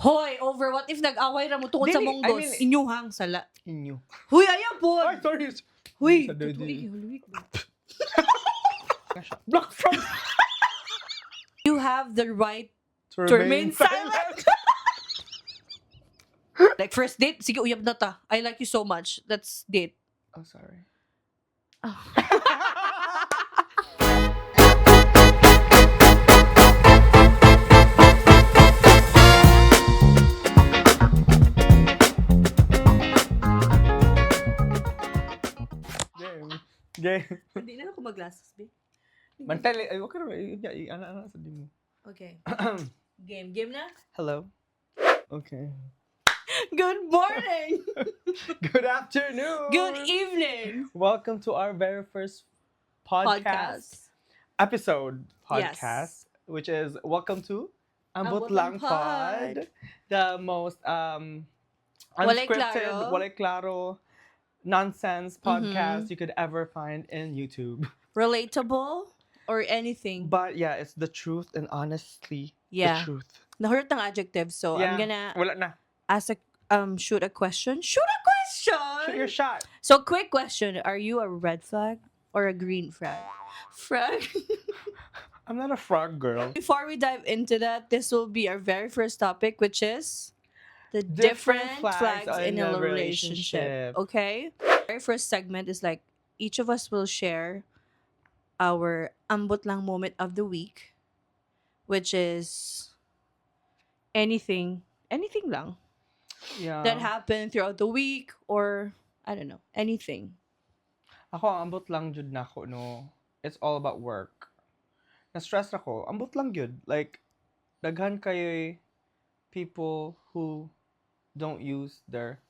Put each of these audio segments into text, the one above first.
Hoy, over what if nag-away ra mo tungod sa Dili, I munggos? mean- Inyuhang sala. Inyo. Huy, ayaw po. Ay, sorry. Huy, Sa totoo, dirty. eh, haluwik ba? Block from You have the right to to remain silent. Like first date, sige uyab na ta. I like you so much. Let's date. Oh, sorry. Oh. Game. Game. Hindi na ako maglasas, be. Mantali, ay, okay naman. Ay, ana, ana, sa di mo. Okay. Game. Game na? Hello. Okay. Good morning! Good afternoon. Good evening! Welcome to our very first podcast, Podcast. episode podcast, Yes. which is Welcome to Ambot Ambot Lang Lang Pod, the most Walay unscripted, klaro. walay klaro nonsense podcast you could ever find in YouTube. Relatable or anything. But yeah, it's the truth and honestly Yeah. the truth. Nahurot ng adjective, so I'm Yeah. gonna Wala na. ask a shoot a question. Shoot a question! Shoot your shot. So quick question, are you a red flag or a green flag? Frag. I'm not a frog girl. Before we dive into that, this will be our very first topic, which is the different flags in a relationship. Okay? Very first segment is like each of us will share our ambot lang moment of the week, which is anything, anything lang that happened throughout the week or I don't know, anything. Ako, ang ambot lang jud nako no. It's all about work. Na-stress ako. Ambot lang jud. Like, daghan kayo'y people who don't use their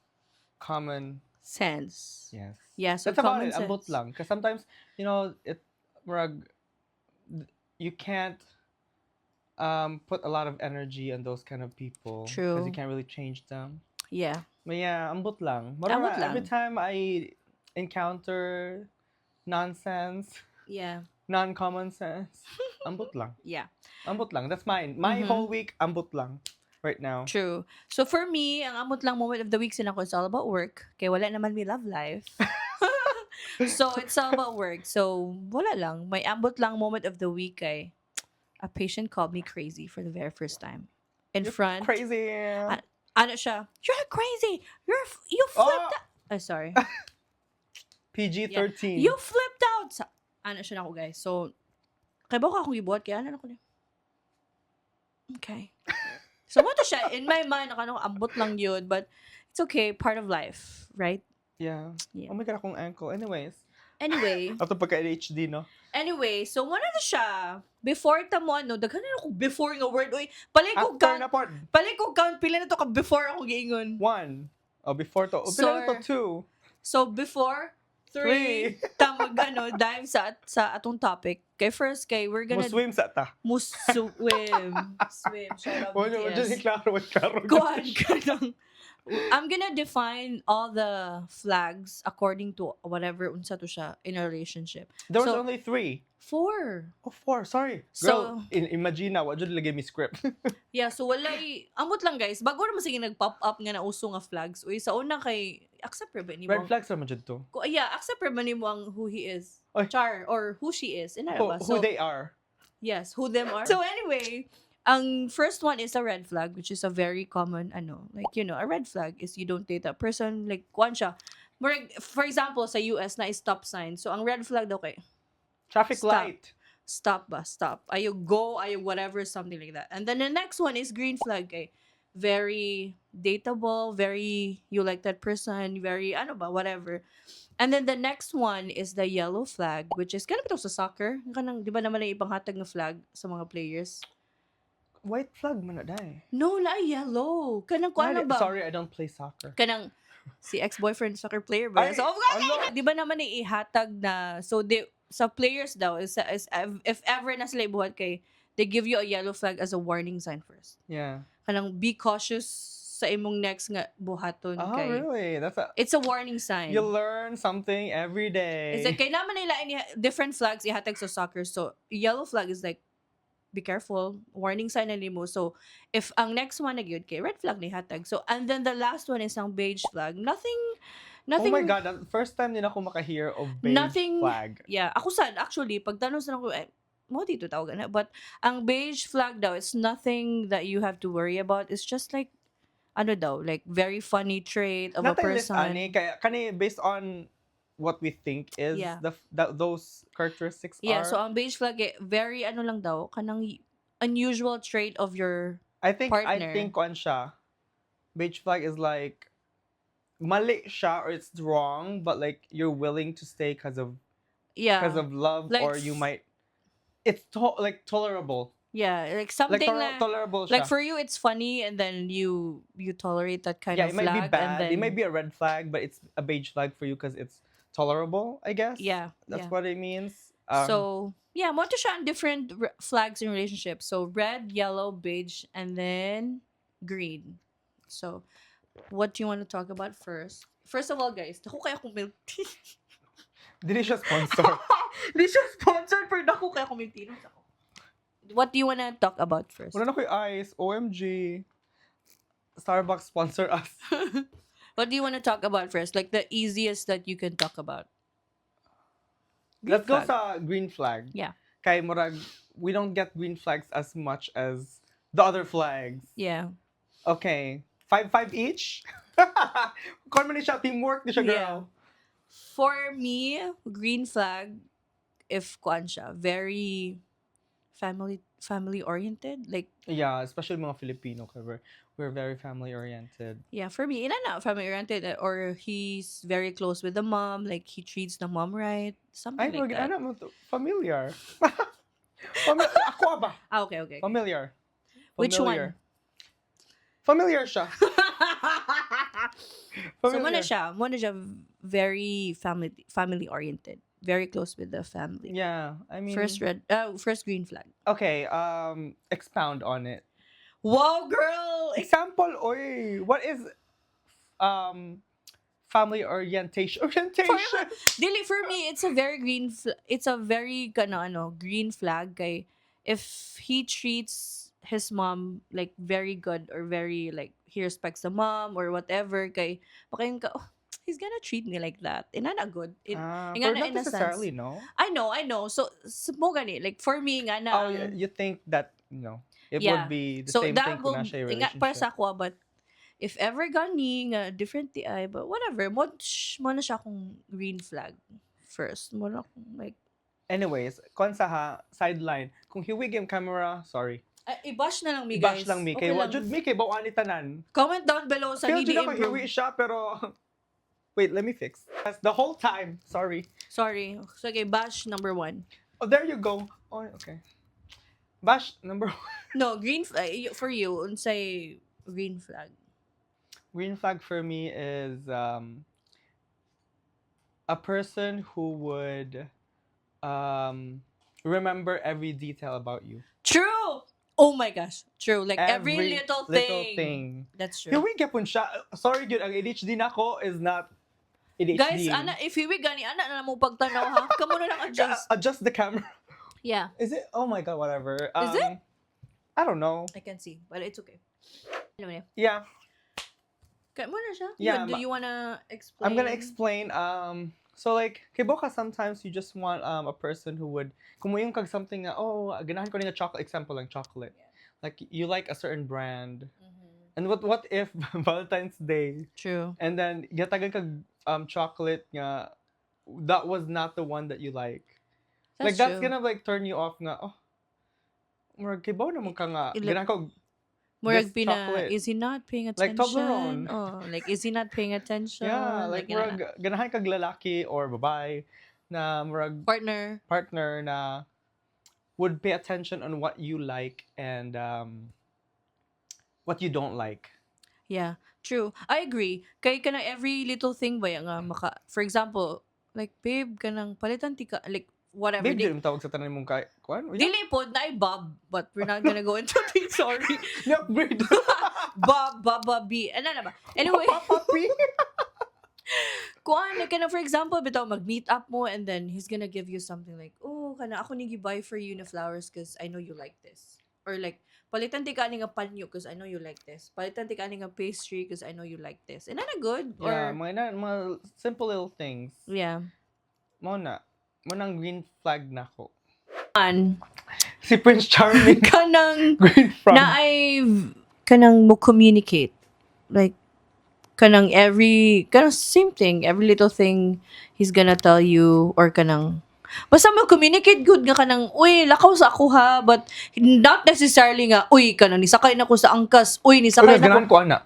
common Sense. Yes. Yeah, so That's about common it. Ambot sense. lang. Because sometimes, it, murag, you can't put a lot of energy on those kind of people. Because True. you can't really change them. Yeah. But yeah, ambot lang. Mura Ambot na, every lang. time I encounter nonsense, non-common sense, ambot lang. Ambot lang. That's mine. My whole week, ambot lang. Right now. True. So for me, ang ambot lang moment of the week sila ko is all about work. Kaya wala naman may love life. So it's all about work. So wala lang. My ambot lang moment of the week ay a patient called me crazy for the very first time. In You're front. crazy. Ano siya? You're crazy. You flipped out. Oh, sorry. PG-13. You flipped out. Sa, ano siya na ako, guys. So, kaya ba akong gibuhat? Kaya ano ko niya? Okay. So, mo to siya. In my mind, ako, ambot lang yun. But, it's okay. Part of life. Right? Yeah. Yeah. Oh my God, akong ankle. Anyways. Anyway. Ato pagka-HD, no? Anyway, so wala na siya. Before ta mo, ano, daghan na ako before nga word. Uy, palay ko After count. na pod. Palay ko count. Pila na to ka before ako giingon. One. Oh, before to. Oh, pila na to? Two. So, before, three, Three. ta mag, ano, dive sa atong topic. Kay first, kay we're gonna Mo-swim sa ta. Muswim. Swim. Shout out Wala, wala BTS. dyan klaro, wala klaro. Kuhan ka ng- I'm gonna define all the flags according to whatever unsa to siya in a relationship. There was So- only three. Four. Oh, four. Sorry. So- Girl, imagine na, wala dyan lagay mi script. Yeah, so walay amot lang guys. Bago naman sige nag-pop up nga nauso nga flags. Uy, sa una kay accept ra ba nimo? Red flags naman dyan to. Yeah, accept ra ba nimo ang who he is. Oy. Char or who she is. Ina Who, ba? who So, they are. yes, who them are. So anyway, ang first one is a red flag, which is a very common, ano, like, a red flag is you don't date that person, like, kuwan siya. Murag, for example, sa US na is stop sign. So, ang red flag daw kay, Traffic Stop. light. Stop ba, stop. Ayaw go, ayaw whatever, something like that. And then the next one is green flag kay, very dateable, very, you like that person, very, ano ba, whatever. And then the next one is the yellow flag, which is, kanang bitaw sa soccer? Kanang, di ba naman ang ipanghatag nga flag sa mga players? White flag man na day. No, na yellow. Kanang kuan Sorry, ba? Sorry, I don't play soccer. Kanang si ex-boyfriend soccer player ba? Ay, So, ano? di ba naman ihatag na so they sa players daw is if ever na sila ibuhat kay they give you a yellow flag as a warning sign first. Kanang be cautious sa imong next nga buhaton Oh, kay really? That's a it's a warning sign. You learn something every day. It's like kay naman nila ini different flags ihatag sa soccer. So yellow flag is like Be careful. Warning sign na nimo. So, if ang next one na gyud kay red flag ni hatag. So, and then the last one is ang beige flag. Nothing, nothing. Oh my God, the first time din ako makahear of beige flag. Yeah, ako sad actually pagtanong sa ako eh, mo dito tawag na. But ang beige flag daw, it's nothing that you have to worry about. It's just like ano daw, like very funny trait of a Naa tay list person. Ani kaya kani based on what we think is those characteristics Yeah, are. So ang beige flag eh, very ano lang daw, kanang unusual trait of your I partner. think kuan siya. Beige flag is like mali siya or it's wrong, but like you're willing to stay because of love Like or you might it's like tolerable. Yeah, like Like something na, tolerable siya. Like for you it's funny and then you tolerate that kind Yeah, of it might be flag and bad. then It might be a red flag, but it's a beige flag for you because it's tolerable, I guess. That's what it means. So, yeah, mo to siya ang different flags in relationships. So, red, yellow, beige, and then green. So, what do you want to talk about first? First of all, guys, dako kaayo akong milk tea. Dili siya sponsor. Di siya sponsored, pero dako kaayo akong milk tea. What do you want to talk about first? Wala na ko'y ice. OMG. Starbucks, sponsor us. What do you want to talk about first? Like the easiest that you can talk about. Green Let's go flag. sa green flag. Yeah. Kay murag, we don't get green flags as much as the other flags. Yeah. Okay. 5-5 each? Kuan man ni siya, teamwork ni siya, girl. Yeah. For me, green flag, if kuan siya, very family oriented. Like, Yeah, especially mga Filipino, kay we're very family oriented. Yeah, for me, ina na, family oriented, or he's very close with the mom, like he treats the mom right, something Ay, like mag, that. ano mo to? Familiar. Ako ba? Ah, okay. Familiar. Which Familiar. one? Familiar siya. So, muna Familiar. siya very family oriented, very close with the family. Yeah, I mean, First green flag. Okay, expound on it. Wow, girl! Example, oy, what is family orientation? Orientation. Dili, for me, it's a very kana ano, green flag kay if he treats his mom like very good or very like he respects the mom or whatever kay baka ka, "Oh, he's gonna treat me like that." Inana good. It, Ah, nga but na not in a sense. necessarily, no. I know. So, mo gani, like for me nga na Oh, ang- you think that it Yeah. would be the So same that thing will kung naa siya nga para relationship. sa ako, but if ever gani nga different di ay, but whatever, mo na siya akong green flag first mo na akong like Anyways, kon sa ha, sideline, kung hiwig yung camera, sorry. Ay, i-bash na lang mi, guys. I-bash lang mi. Okay Kay wa lang. jud mi kay baw ani tanan. Comment down below sa Feel hindi jud ako improve. hiwi siya pero wait, let me fix. That's the whole time. Sorry. Sorry. So, okay, bash number one. Oh, there you go. Oh, okay. Bash number one. No, green for you, unsay green flag? Green flag for me is a person who would remember every detail about you. True! Oh my gosh. True. Like every little thing. Little thing. That's true. Hiwi gyapon siya. Sorry gyud, ang ADHD nako is not ADHD. Guys, ana, if hiwi gani, ana na mo pagtanaw ha. Kamo na lang adjust. Adjust the camera. Yeah. Is it? Oh my God, whatever. Is it? I don't know. I can see, but it's okay. Anyway, Yeah, kaya mo na siya. Yeah, Do you wanna explain? I'm gonna explain. So like, kay boka sometimes you just want a person who would, kung moingon kag something na, "Oh, ganahan ko ni nga chocolate," example lang, chocolate. Like, you like a certain brand. And what if Valentine's Day, True. And then, gihatagan kag chocolate nga, that was not the one that you like. That's Like, that's true. gonna like turn you off nga, "Oh, murag kibaw naman ka nga, ganahan ko Murag this pina, chocolate." is he not paying Like attention? Toblerone. Oh, like is he not paying attention? Yeah, like, inana. murag ganahan kag lalaki or babae na murag Partner. Partner na would pay attention on what you like and what you don't like. Yeah, true. I agree. Kay kana every little thing ba nga maka, for example, like babe kanang palitan ti ka like whatever. Babe, Di, di mo tawag sa tanan mong kay kuan? Dili pod na ay Bob, but we're not gonna go into it. Sorry. Ni-upgrade. Bob, Bob, Bob, B. Ano na ba? Anyway, Papa P. Kuan, like, kana, for example, bitaw mag-meet up mo and then he's gonna give you something like, "Oh, kana ako ni buy for you na flowers 'cause I know you like this." Or like, "Palitan tika ani nga panyo 'cause I know you like this. Palitan tika ani nga pastry 'cause I know you like this." And that good? Yeah, Or, mga simple little things. Mao na. Mao nang green flag nako. An, Si Prince Charming. Kanang, Green flag. Na ay kanang mo communicate. Like, kanang every, kanang same thing, every little thing he's gonna tell you or kanang, basta mo communicate good nga kanang, "Uy, lakaw sa ako ha," but not necessarily nga, "Uy, kanang nisakay na ko sa angkas, uy, Uy, nisakay na ko." ganahan ko ana.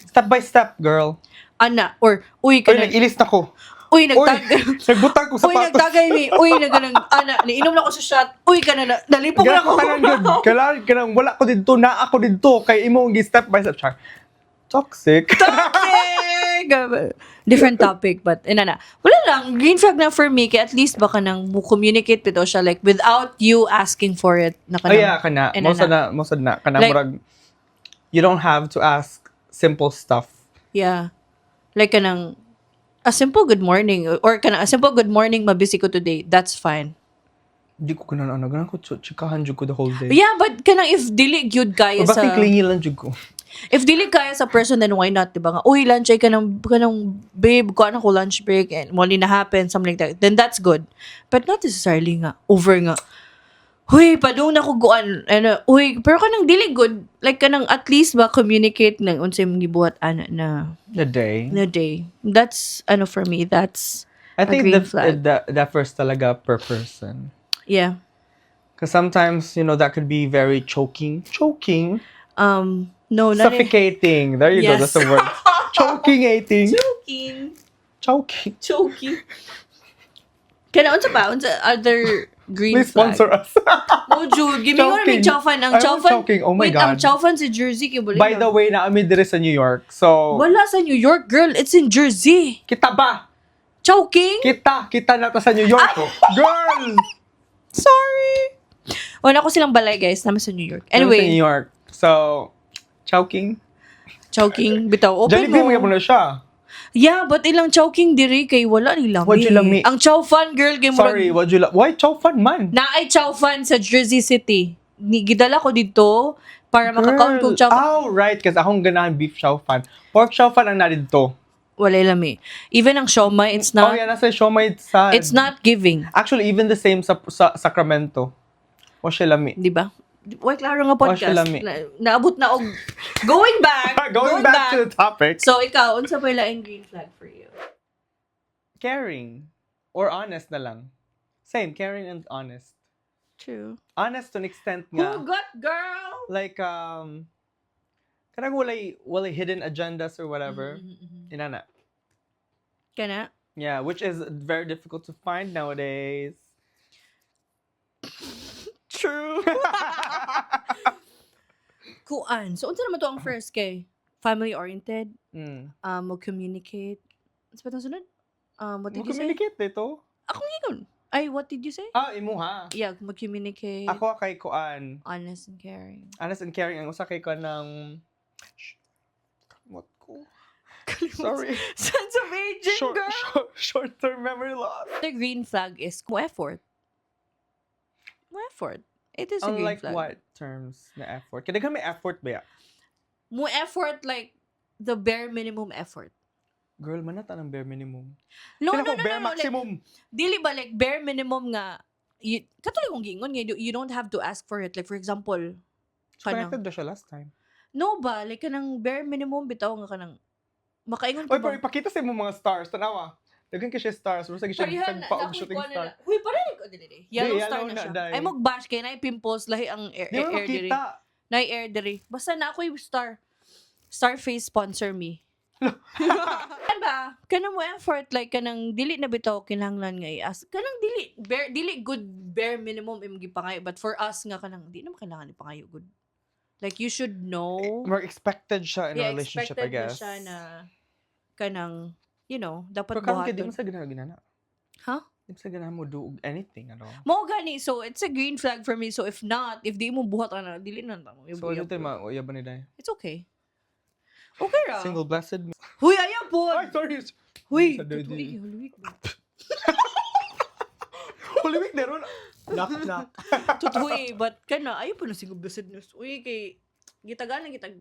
Step by step, girl. Ana, or, "Uy, Uy, kanang, nag-ilis na ko. uy, Uy, nagbutang ko uy, sapatos. Nagtagay mi, uy, nagkanang, ana, niinom na ko sa shot, uy, kanang, nalipong na Ganahan ko." ko tanan gud. Kailangan kanang wala ko didto, naa ako didto kay imo gi step by step, char. Toxic. Toxic! Different topic, but ina na. Wala lang, green flag na for me, kay at least baka nang mo communicate bitaw siya, like, without you asking for it. Na Oh kanang, yeah, kana. ina Mo sad na. Na, mao sad na. Kana Like- murag you don't have to ask simple stuff. Yeah. Like kanang, a simple good morning, or kanang, a simple good morning, "Mabusy ko today," that's fine. Di ko ganahan ana, ganahan ko chikahan jud ko the whole day. Yeah, but kanang if dili gyud kaya Or basta sa, clingy lang jud ko. If dili kaya sa person, then why not, diba nga, "Uy, lunch ay kanang babe, kuan ako lunch break," and wala na happen, something like that, then that's good. But not necessarily nga, over nga, "Huy, padung na ko guan," ano, uy, pero kanang dili good, like kanang at least ba communicate ng unsay imong gibuhat ana na, The day. Na day. That's, ano for me, that's I a think green the, flag. The first talaga per person. Because sometimes that could be very choking. Choking. No, not Suffocating. There you go. Yes. That's the word. Choking, 18. Choking. Choking. Choking. Kana unsa pa? Unsa other green Please flag? sponsor us. Oh, Jude, give me one Choking. may chowfan. Ang I want chowfan. choking. Oh my Wait, ang God. chowfan sa Jersey kay wala By the way, naa mi diri sa New York. So, Wala sa New York, girl. It's in Jersey. Kita ba? Chowking? Kita. Kita na ta sa New York. Oh. Girl! Sorry. Wala ko silang balay, guys. Naa mi sa New York. Anyway. Anyway, Sa New York. So, Chowking. Chowking. Bitaw, open Jollibee, mo. mo na siya. Yeah, but ilang chowking diri kay wala ni lami. What you lami? Ang chow fan, girl, kay murag Sorry, what you la- Why chow fun man? Naay chow fan sa Jersey City. Ni gidala ko dito para makakaon kog chow fan. Oh, right. Kasi akong ganahan beef chow fan. Pork chow fan ang narito. Wala lami. Even ang siomai, it's Oh, not yeah, nasa siomai sa... it's not giving, Actually, even the same sa Sacramento. O siya lami. di ba? Why klaro nga Wa siya podcast. lami. Naabot na og going back. Going back to the topic. So ikaw, unsa pa laing green flag for you? Caring. Or honest na lang. Same, caring and honest. True. Honest to an extent nga. Hugot, girl. Like, kanang walay hidden agendas or whatever. Inana. Kana? Yeah, which is very difficult to find nowadays. True. Kuan. So unsa naman to ang first kay? Family oriented, mo communicate. Unsa pa tong sunod? What did you say? Mo-communicate dito. Akong ingon. Ay, what did you say? Ah, imuha. Yeah, mag-communicate. Ako kay kuan. Honest and caring. Honest and caring. Ang usa kay kuan ng Shh. Kamot ko. Sorry. Sense of aging, girl. Short-term memory loss. The green flag is mo effort. Mo effort. It is a green Unlike flag. what terms na effort? Kaya may effort ba ya? Mo effort, like the bare minimum effort. Girl, manata ng bare minimum. No, Kaya no, ko, no, bare no, no. Like, maximum. Dili ba like bare minimum nga you, katuloy kong giingon nga you don't have to ask for it. Like for example, So, kanang, connected na siya last time. No ba, like kanang bare minimum bitaw nga kanang makaingon Oy, ko pero ba? ipakita sa imong mga stars. Tanawa. Daghan kay siya stars. Basta siya Parehan na, tagpa og nakoy shooting kuha na star. na. Huy, parang ko dili. Yellow Di, star yellow na na, siya. day. Ay mag-bash kay naay pimples lahi ang air, Di mo air diri. makita. Naay air diri. Basta na ako'y star. Starface, sponsor me. Kan ba? Kanang mo effort, like kanang dili na bitaw kinahanglan nga i-ask. Kanang dili bare, dili good bare minimum imong gipangayo, but for us nga kanang di naman kailangan ipangayo good. Like you should know. More expected siya in Yeah, a relationship, I expected na guess. siya na kanang dapat Pero karon kay di buhaton. mo sa ganahan ginana. Huh? Di mo sa ganahan mo do anything at all. Mao gani, so it's a green flag for me. So if not, if di mo buhat ana, dili na ta mo. So, ano tayo ma-uyab ni Day? It's okay. Okay ra. Single blessed me. Huy, ayaw po. Ay, sorry. Huy, Sa totoo daddy. eh, Holy Week ba? Holy Week meron. Knock knock. Totoo eh, but kana ayo po na siguro blessedness. Uy, kay gitagaan lang gitag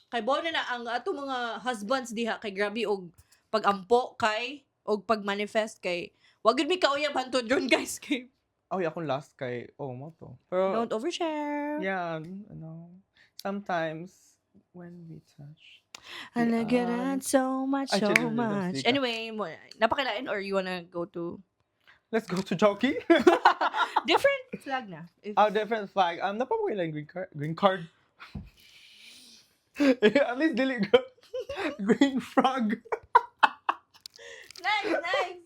kay bono na ang ato mga husbands diha kay grabe og pagampo kay og pag-manifest kay wag gud mi kauyab hantod ron, guys, kay Oh, yeah, akong last kay oh mo to. Pero don't overshare. Yeah, ano, sometimes when we touch. I like it so much, Ay, so sige, sige, much. sige. Anyway, napakilain or you wanna go to Let's go to Jockey. Different flag na? If, Oh, different flag. Napapakailan green card. Green card. At least dili go. Green frog. Next, next.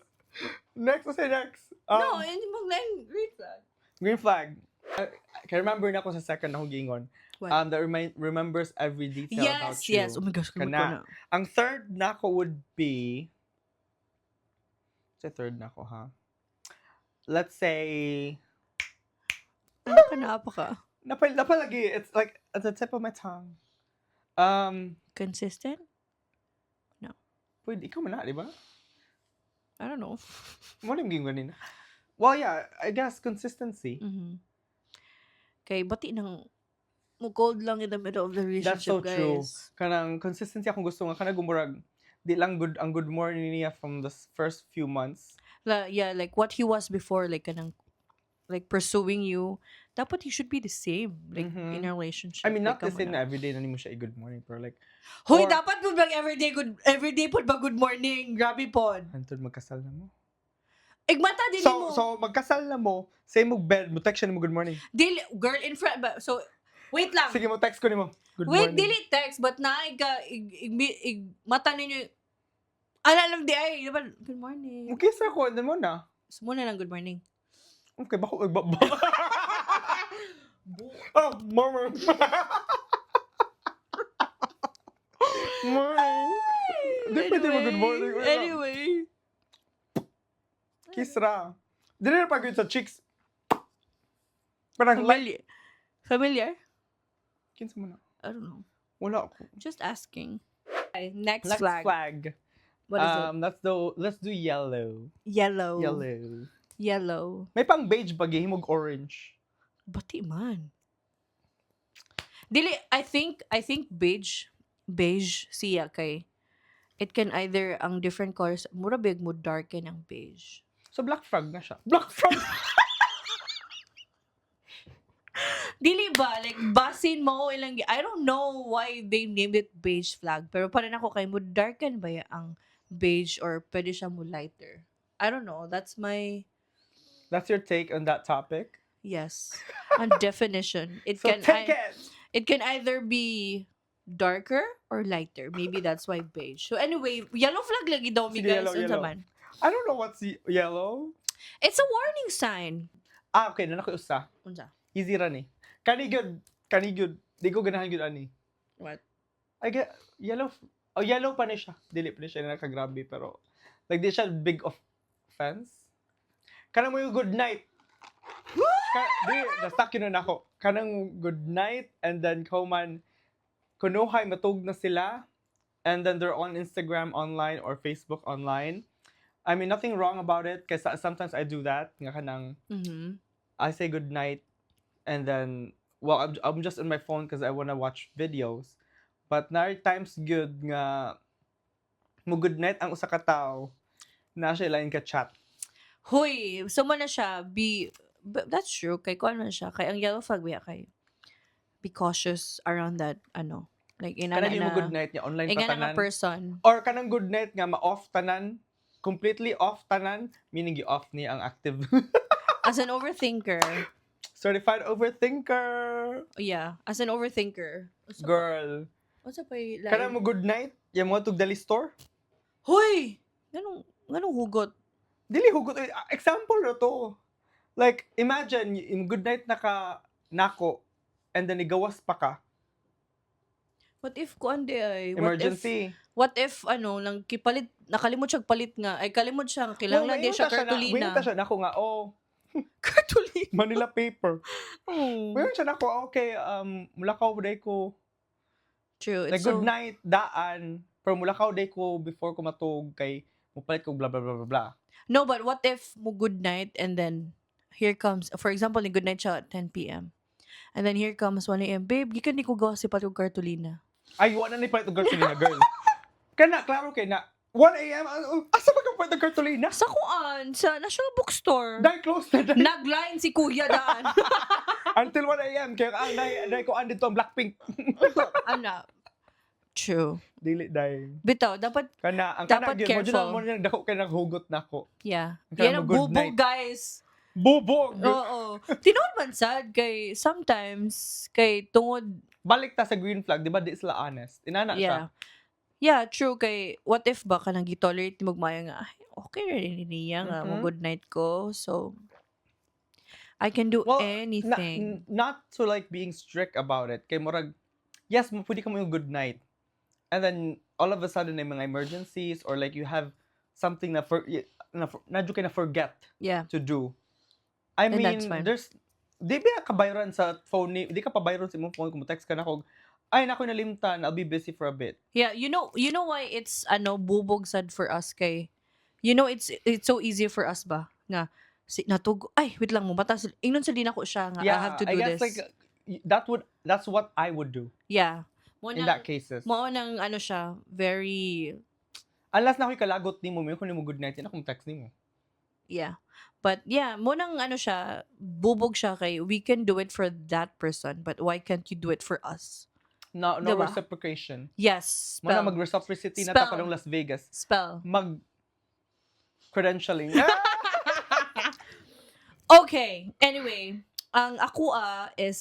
Next, what's next? No, hindi mo lang green flag. Green flag. I can remember na ako sa second akong giingon. What? That remembers every detail about you. Yes. Oh my gosh, kalimot ko Kana. na. Ang third nako would be, sa third nako, ha? Let's say, Ano ka na pa ka? Napalagi, it's like at the tip of my tongue. Consistent? Pwede, ikaw man na, di ba? I don't know. Mo na yung giingon nina. Well, yeah, I guess consistency. Kay bati nang mo cold lang in the middle of the That's relationship, so true. guys. Kanang consistency akong gusto nga kanang gumurag di lang good ang good morning niya from the first few months. La, yeah, like what he was before, like kanang like pursuing you. Dapat he should be the same like in a relationship. I mean, not like, the kamo same na. na everyday na nimo siya i-good morning, pero like Hoy, dapat mo bang everyday pod ba good morning? Grabe pod. Hantod magkasal na mo. Igmata din So mo. so magkasal na mo, say mo bed, mo text siya nimo good morning. Dili girl in front ba? So wait lang. Sige, mo text ko nimo. Good Wait, morning. dili text but na ka ig, ig, ig, mata ninyo. Ala lang di ay, di ba? Good morning. Okay sa ko mo na. So, muna lang good morning. Okay, bako ba. Oh, murmur. Morning. Di pwede mo good morning. Wala. Anyway. Kiss ra. Dili na pag sa cheeks. Parang like, Familiar. Familiar? Kinsa mo na? I don't know. Wala ako. Just asking. Okay, next, Next flag. flag. What is it? Let's do yellow. Yellow. Yellow. Yellow. May pang beige ba gihimog orange? Bati man. Dili, I think beige siya kay it can either ang different colors mura big mo darken ang beige. So black frog na siya. Black frog. Dili ba like basin mo ilang, I don't know why they named it beige flag, pero parang ako kay mo darken ba ya ang beige or pwede siya mo lighter. I don't know. That's my That's your take on that topic. Yes, on definition. It So can take I, it. It can either be darker or lighter. Maybe that's why beige. So anyway, yellow flag lagi daw mi Sige, guys. yellow, Unsa yellow. man? I don't know what's yellow. It's a warning sign. Ah, okay. Naa na koy usa. Unsa? Easy ra ni. Kani gyud, kani gyud. Di ko ganahan gyud ani. What? I get yellow. Oh, yellow pa ni siya. Dili pa ni siya nakagrabe pero like di siya big of offense. Kanang mo yung good night. Di, na-stuck yun na ako. Kanang good night and then kuman kunuhay matug na sila and then they're on Instagram online or Facebook online. I mean, nothing wrong about it kasi sometimes I do that. Nga kanang I say good night and then, well, I'm just on my phone because I wanna watch videos. But na times good nga mo good night ang usa ka tawo na siya lain ka chat. Huy, so mo na siya be, but that's true kay kuan man siya kay ang yellow flag biya kay be cautious around that ano like inana Kanang mo na good night niya online pa ingana nga tanan. person. Or kanang good night nga ma-off tanan, completely off tanan, meaning gi-off ni ang active. As an overthinker. Certified overthinker. Yeah, as an overthinker. Girl. Unsa pa lain? Kanang mo good night, ya mo tug dali store. Hoy! Nganong hugot? Dili hugot eh, example na to. Like imagine yung good night na ka nako and then igawas pa ka. What if kuan di ay? What if Emergency. What if ano nang kipalit nakalimot siya palit nga ay kalimot siya kinahanglan di maingon siya ta siya na- cartulina. maingon ta siya nako nga, oh, Cartulina. Manila paper. Oh. Maingon siya nako, okay, mulakaw day ko. True. Like It's good so, night daan, pero mulakaw day ko before ko matug kay Mupalit ko blah blah blah blah blah. No, but what if mo good night and then here comes, for example, ni good night siya at 10 p.m. And then here comes 1 a.m. "Babe, gikan ni ko gawas, palit og kartolina." Ay, wala na ni palit og kartolina, girl. Kana, klaro kay na. 1 a.m. Asa ba ka palit og kartolina? Sa kuan, sa National Bookstore. Dahil close na dahil. Nagline si Kuya daan. Until 1 a.m. Kaya ang nay ko dito ang Blackpink. Ana. True. Dili dahil. Bitaw, dapat, Kana, ang kana dapat gyud mo careful. mo na dako kay naghugot nako. Yeah. Ang kana Yan ang mo good bubog, night. guys. Bubog. Oo. Tinuod man sad kay sometimes kay tungod Balik ta sa green flag, di ba di sila honest? Inana siya. Yeah, true, kay what if ba kanang gi-tolerate ni magmaya nga, "Ay, okay ra ni niya nga mo good night ko. So I can do Well, anything." Not to like being strict about it. Kay murag, yes, mo pwede ka mo yung good night. And then, all of a sudden, may mga emergencies or like you have something na na, na na forget to do. I And mean, that's fine. There's, di ba kabayran sa phone ni, di ka pabayron sa imong phone kung text ka na kog, "Ay, nako nalimtan, I'll be busy for a bit." Yeah, you know why it's ano bubog sad for us kay it's so easy for us ba nga si natug, "Ay, wait lang mo mata," ingnon sa din ako siya nga, "I Yeah, have to I do guess this." like, that's what I would do Mo in nang, that cases. Mao nang ano siya, very Unless na ako'y kalagot nimo, may kung nimo good night, yun akong text nimo. Yeah. But yeah, mo nang ano siya, bubog siya kay we can do it for that person, but why can't you do it for us? No, no Diba? Reciprocation. Yes, Mo na spell. mag-reciprocity na ta Spell. padong Las Vegas. Spell. Mag credentialing. Okay. Anyway, ang ako is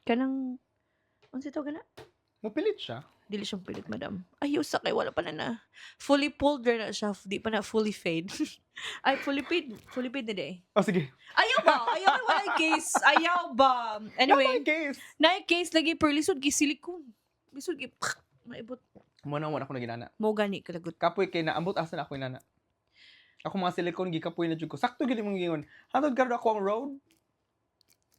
kanang unsa to gana? Mupilit siya. Dili siyang pilit, madam. Ay, usa kay wala pa na na. Fully pulled ra na siya, di pa na fully fade. Ay, fully paid. Fully paid na day. Oh, sige. Ayaw ba? Ayaw, wala case. Ayaw ba? Anyway, Anyway, case. na case lagi pero lisod gi silicone. Lisod gi maibot. Mo na wala ako naginana. Mo gani kalagot. Kapoy kay na ambot asa na ako inana. Ako mga silicone gikapoy na jud ko. Sakto gyud imong gingon. Hantod karon ako ang road.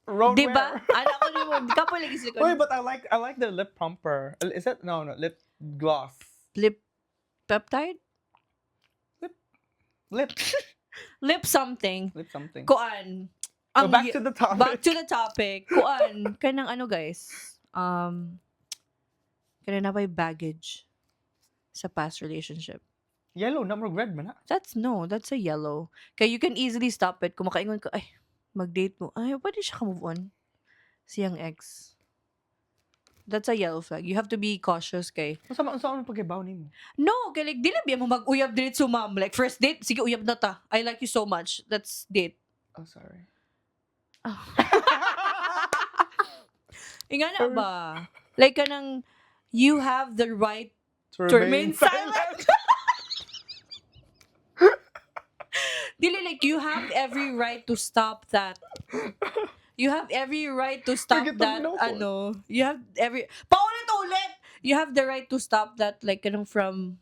Road Di ba? Ana ko nimo, kapoy lagi silicone. Wait, but I like the lip plumper. Is it no, lip gloss. Lip peptide? Lip Lip something. Lip something. Kuan. So back to the topic. Back to the topic. Kuan, kanang ano guys, kanang na ba'y baggage sa past relationship? Yellow, na mo red man na. That's no, that's a yellow. Kaya you can easily stop it kung makaingon ka, "Ay, mag-date mo. Ay, pwede siya ka-move on. Siyang ex." That's a yellow flag. You have to be cautious kay. Unsa man paghibaw nimo? No, kay like, dili biya mo mag-uyab diretso, ma'am. Like, first date, "Sige, uyab na ta. I like you so much. Let's date." Oh, sorry. Inga na ba? Like, kanang, you have the right To to remain silent. Dili, like, you have every right to stop that. You have every right to stop Forget that, the no. ano, you have every, paulit-ulit! You have the right to stop that, like, kanang from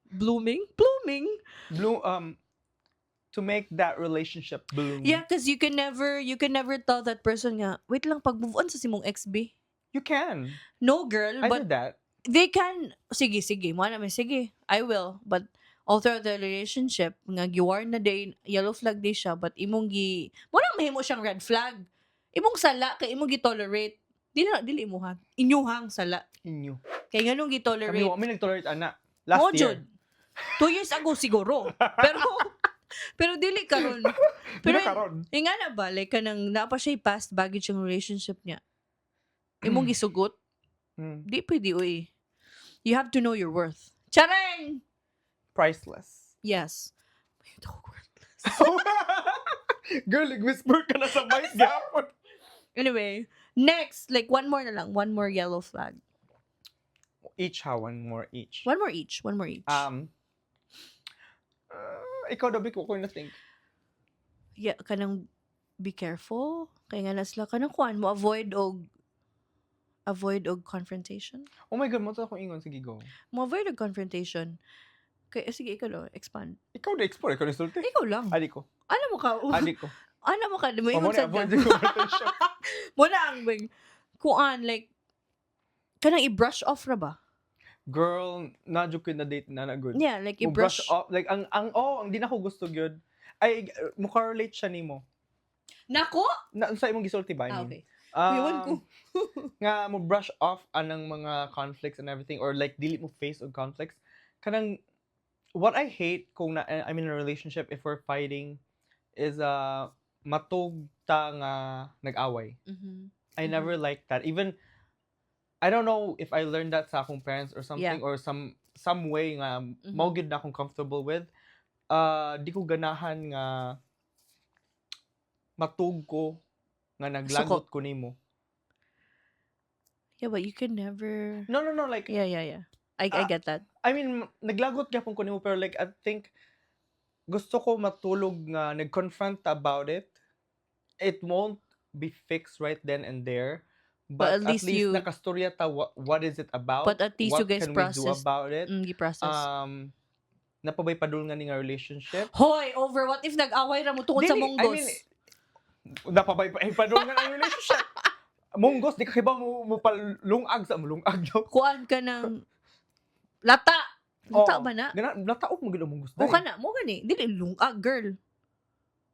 blooming? Blooming? Bloom to make that relationship bloom. Yeah, because you can never tell that person nga, "Wait lang, pag move on sa simong ex, be." You can. No, girl, I but did that. They can, sige, sige, mo naman, sige, I will. But all throughout the relationship, nga giwarn na day, yellow flag day siya, but imong gi, mo nang mahimo siyang red flag. Imong sala, kay imong gi-tolerate. Dili na, dili imo ha. Inyuhang sala. Inyo. Kay nganong gi-tolerate. Kami wa mi nag-tolerate ana. Last Mo year. jud. 2 years ago siguro. Pero dili karon. Pero Pero karon. nga na ba, like kanang naa pa siya past baggage yung relationship niya. Imong gisugot, di pwede uy. You have to know your worth. Chareng! Priceless. Yes. May dog worthless. Girl, whisper ka na sa mic gapon. Anyway, next, like one more na lang, one more yellow flag. Each ha, one more each. One more each, one more each. Ikaw daw, Biko, ko na think. Yeah, kanang be careful. Kaya nga na sila, kanang kuan mo, avoid og confrontation. Oh my God, mo to akong ingon. Sige, go. Mo avoid og confrontation. Kaya, sige, ikaw lang, expand. Ikaw na explore, ikaw na sulti. Ikaw lang. Adi ko. Ano mo ka? Adi ko. Ano mo ka? Mo Oh, ingon mo na sad avoid ka. the confrontation. Mo na ang bing, kuan, like, kanang i-brush off ra ba? Girl, na jud ko na date na na good. Yeah, like Mo brush i-brush. off like ang oh, ang di na ko gusto gyud. Ay, mo correlate siya nimo. Nako! Na sa imong gisulti ba, I Ah, mean? okay. Ewan ko. Nga mo brush off anang mga conflicts and everything or like dili mo face og conflicts kanang what I hate kung na, I'm in a relationship, if we're fighting, is matug ta nga nag-away. I never liked that. Even I don't know if I learned that sa akong parents or something or some way nga mao gyud na akong comfortable with. Di ko ganahan nga matug ko nga naglagot ko nimo. Yeah, but you can never. No, like Yeah. I Ah, get that. I mean, naglagot gyapon ko nimo pero like I think gusto ko matulog nga nag-confront about it. It won't be fixed right then and there. But But, at least you- nakastorya ta what is it about? But at least What you guys can we do process. about it? Gi-process. Napabay padul nga ni nga relationship. Hoy, over what if nag-away ra mo tungod sa Dili, I munggos? mean, napabay pa eh, padul nga ang relationship. Munggos, di ka kibaw mo palungag sa mulungag daw. Kuan ka ng lata. Lata Oo. ba na? Gana, nataog mo gid ang munggos. O kana, mo gani. Dili lungag, girl.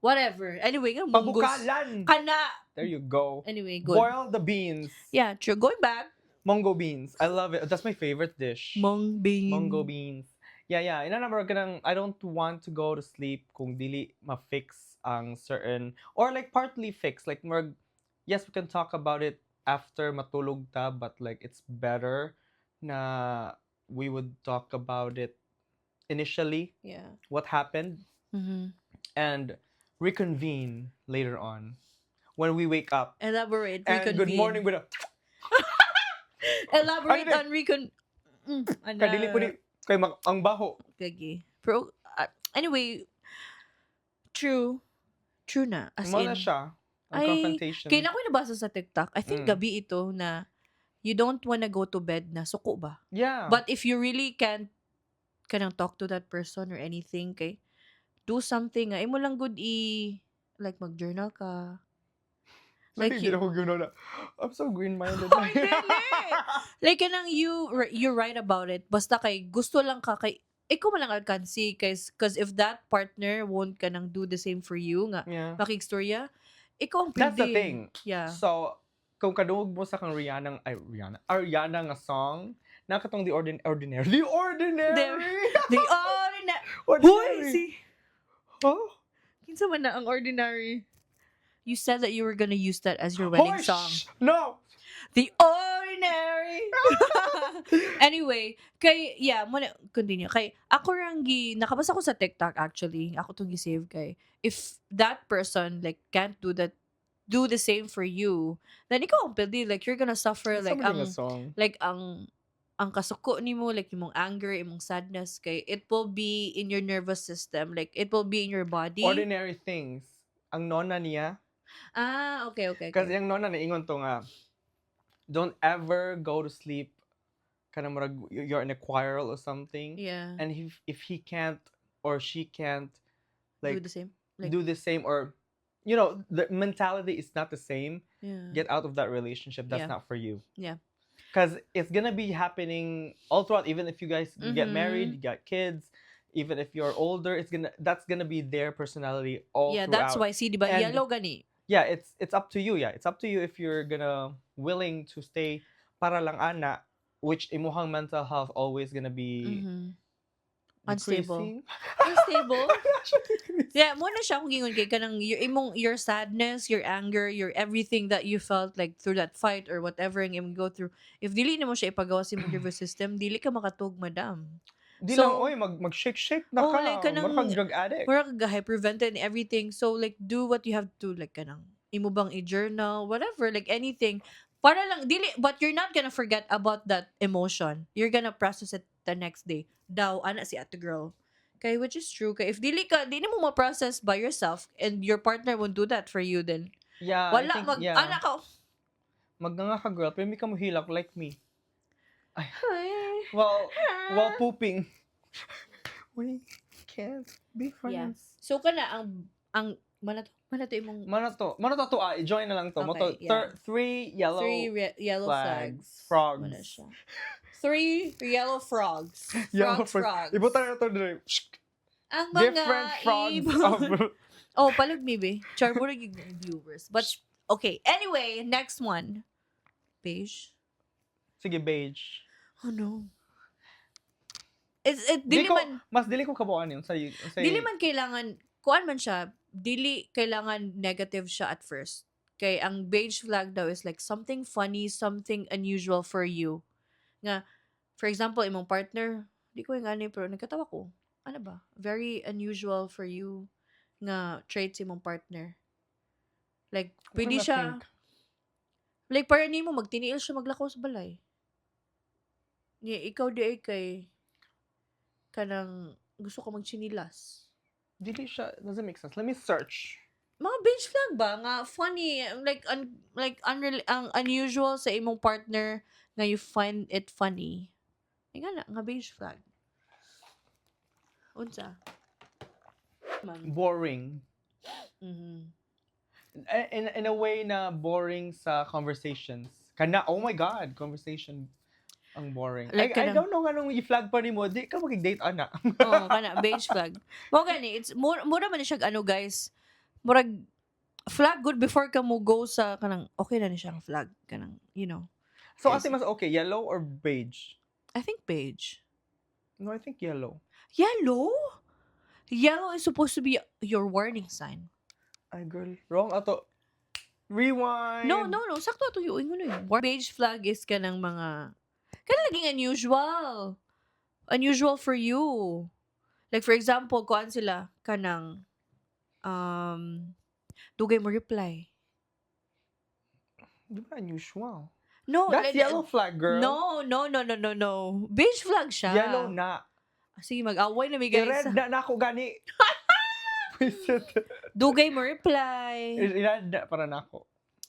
Whatever. Anyway, nga munggos. Pabukalan. Kana. There you go. Anyway, good. Boil the beans. Yeah, true. Going back, Mongo beans. I love it. That's my favorite dish. Mung bean. Mongo beans. Yeah. Ina na kanang I don't want to go to sleep kung dili ma-fix ang certain or like partly fix, like more, yes, we can talk about it after matulog ta, but like it's better na we would talk about it initially, what happened, and reconvene later on when we wake up Elaborate. and good Reconvene. morning with a Elaborate Ano on recon. Ana. Kay dili po ni kay ang baho. Gagi. Pero, anyway, true. True na. As Mo in, na siya ang Ay, confrontation. kaya na ko nabasa sa TikTok. I think gabi ito na you don't wanna go to bed na suko ba? Yeah. But if you really can't kanang talk to that person or anything, kay do something nga imo lang good i like mag-journal ka. Like Like you, you, ako gano'n na, I'm so green-minded. Hoy, dili! Like kanang you write about it basta kay gusto lang ka kay ikaw man lang alkansi kay cause if that partner won't kanang do the same for you nga makigstorya, ikaw ang That's the pildi. thing. So, kung kadungog mo sa kang Rihanna, ay Rihanna, Ariana nga song, na katong The Ordinary. The Ordinary! The Ordinary. Ordinary! Hoy, si Huh? Kinsa man na ang Ordinary? You said that you were gonna use that as your wedding Hoy, song. shh! No! The Ordinary. Anyway, kay yeah, mo na continue. Kay ako rang gi nakabasa ko sa TikTok actually. Ako tong gi-save kay if that person like can't do that, do the same for you, then ikaw ang pildi, like you're gonna suffer Unsa like man ang nga song? Like ang kasuko nimo, like imong anger, imong sadness, kay it will be in your nervous system, like it will be in your body. Ordinary Things. Ang nona niya. Ah, okay. Kasi ang nona niingon to nga, don't ever go to sleep kanang murag you're in a quarrel or something. And if he can't or she can't do like the same. Like, do the same or the mentality is not the same, get out of that relationship. That's not for you. Because it's gonna be happening all throughout, even if you guys get married, you got kids, even if you're older, it's gonna that's gonna be their personality all Yeah, that's throughout. why see, di ba? And Yellow gani. Yeah, it's up to you. Yeah, it's up to you if you're gonna willing to stay para lang ana, which imuhang mental health always gonna be Unstable. decreasing. Unstable? Decreasing. Yeah, mo na siya akong gingon kay kanang your imong your sadness, your anger, your everything that you felt like through that fight or whatever ang imong go through. If dili nimo siya ipagawa sa imong nervous system, dili ka makatug, madam. Di So, lang, oy, mag shake shake na oh, ka. like kanang Mura kag drug addict. Mura kag hyperventilate and everything. So like do what you have to, like kanang imo bang i-journal, whatever, like anything. Para lang dili, but you're not gonna forget about that emotion. You're gonna process it the next day. Daw ana si ate girl. Kay which is true. Kay if dili ka dili mo ma-process by yourself and your partner won't do that for you, then Yeah, I wala think, mag yeah. ana ka. Magnganga ka, girl, pero may ka mohilak like me. Ay. Well, while pooping. We can't be friends. So kana ang mana to imong Mano to ah, i-join na lang to. Mo to, Okay, yeah. three yellow three yellow flags. flags. Frogs. Mana siya. Three yellow frogs. Yellow Frogs, frog. frogs. Ibutang na to dire. Ang mga Different frogs ibon. of Oh, palug mi be. Char mura gyud viewers. But okay, anyway, next one. Beige. Sige, beige. Oh no. It's it Di dili ko, man mas dili ko kabuuan yun. Sa, dili man kailangan kuan man siya, dili kailangan negative siya at first. Kay ang beige flag daw is like something funny, something unusual for you. Nga for example, imong partner, di ko yung ani pero nagkatawa ko. Ano ba? Very unusual for you nga traits imong partner. Like, pwede na siya, think. Like, para nimo magtiniil siya maglakaw sa balay. Niya, ikaw di ay kay kanang gusto ko magchinilas. Dili siya, doesn't make sense. Let me search. Mga beige flag ba nga funny, like like unreal, ang unusual sa imong partner nga you find it funny. Ay nga na, nga beige flag. Unsa? Man. Boring. In a way na boring sa conversations. Kana, oh my God, conversation ang boring. Like I kanang- don't know nganong i-flag pa nimo, di ka magig-date ana. Oo, kana beige flag. Mo gani, it's more mura man ni siya ano guys. Murag flag good before ka mo go sa kanang okay na ni siyang flag kanang. So asa mas okay, yellow or beige? I think beige. No, I think yellow. Yellow? Yellow is supposed to be your warning sign. Ay girl, wrong ato. Rewind. No. Sakto ato yung ingon eh. Beige flag is kanang mga kanang laging unusual. Unusual for you. Like for example, kuan sila kanang dugay mo reply. Di ba unusual? No, That's like, yellow flag, girl. No. Beige flag siya. Yellow na. Ah, sige, mag-away na mi guys. I-red na na ako gani. Pwisit. Dugay mo reply. I-red na para nako.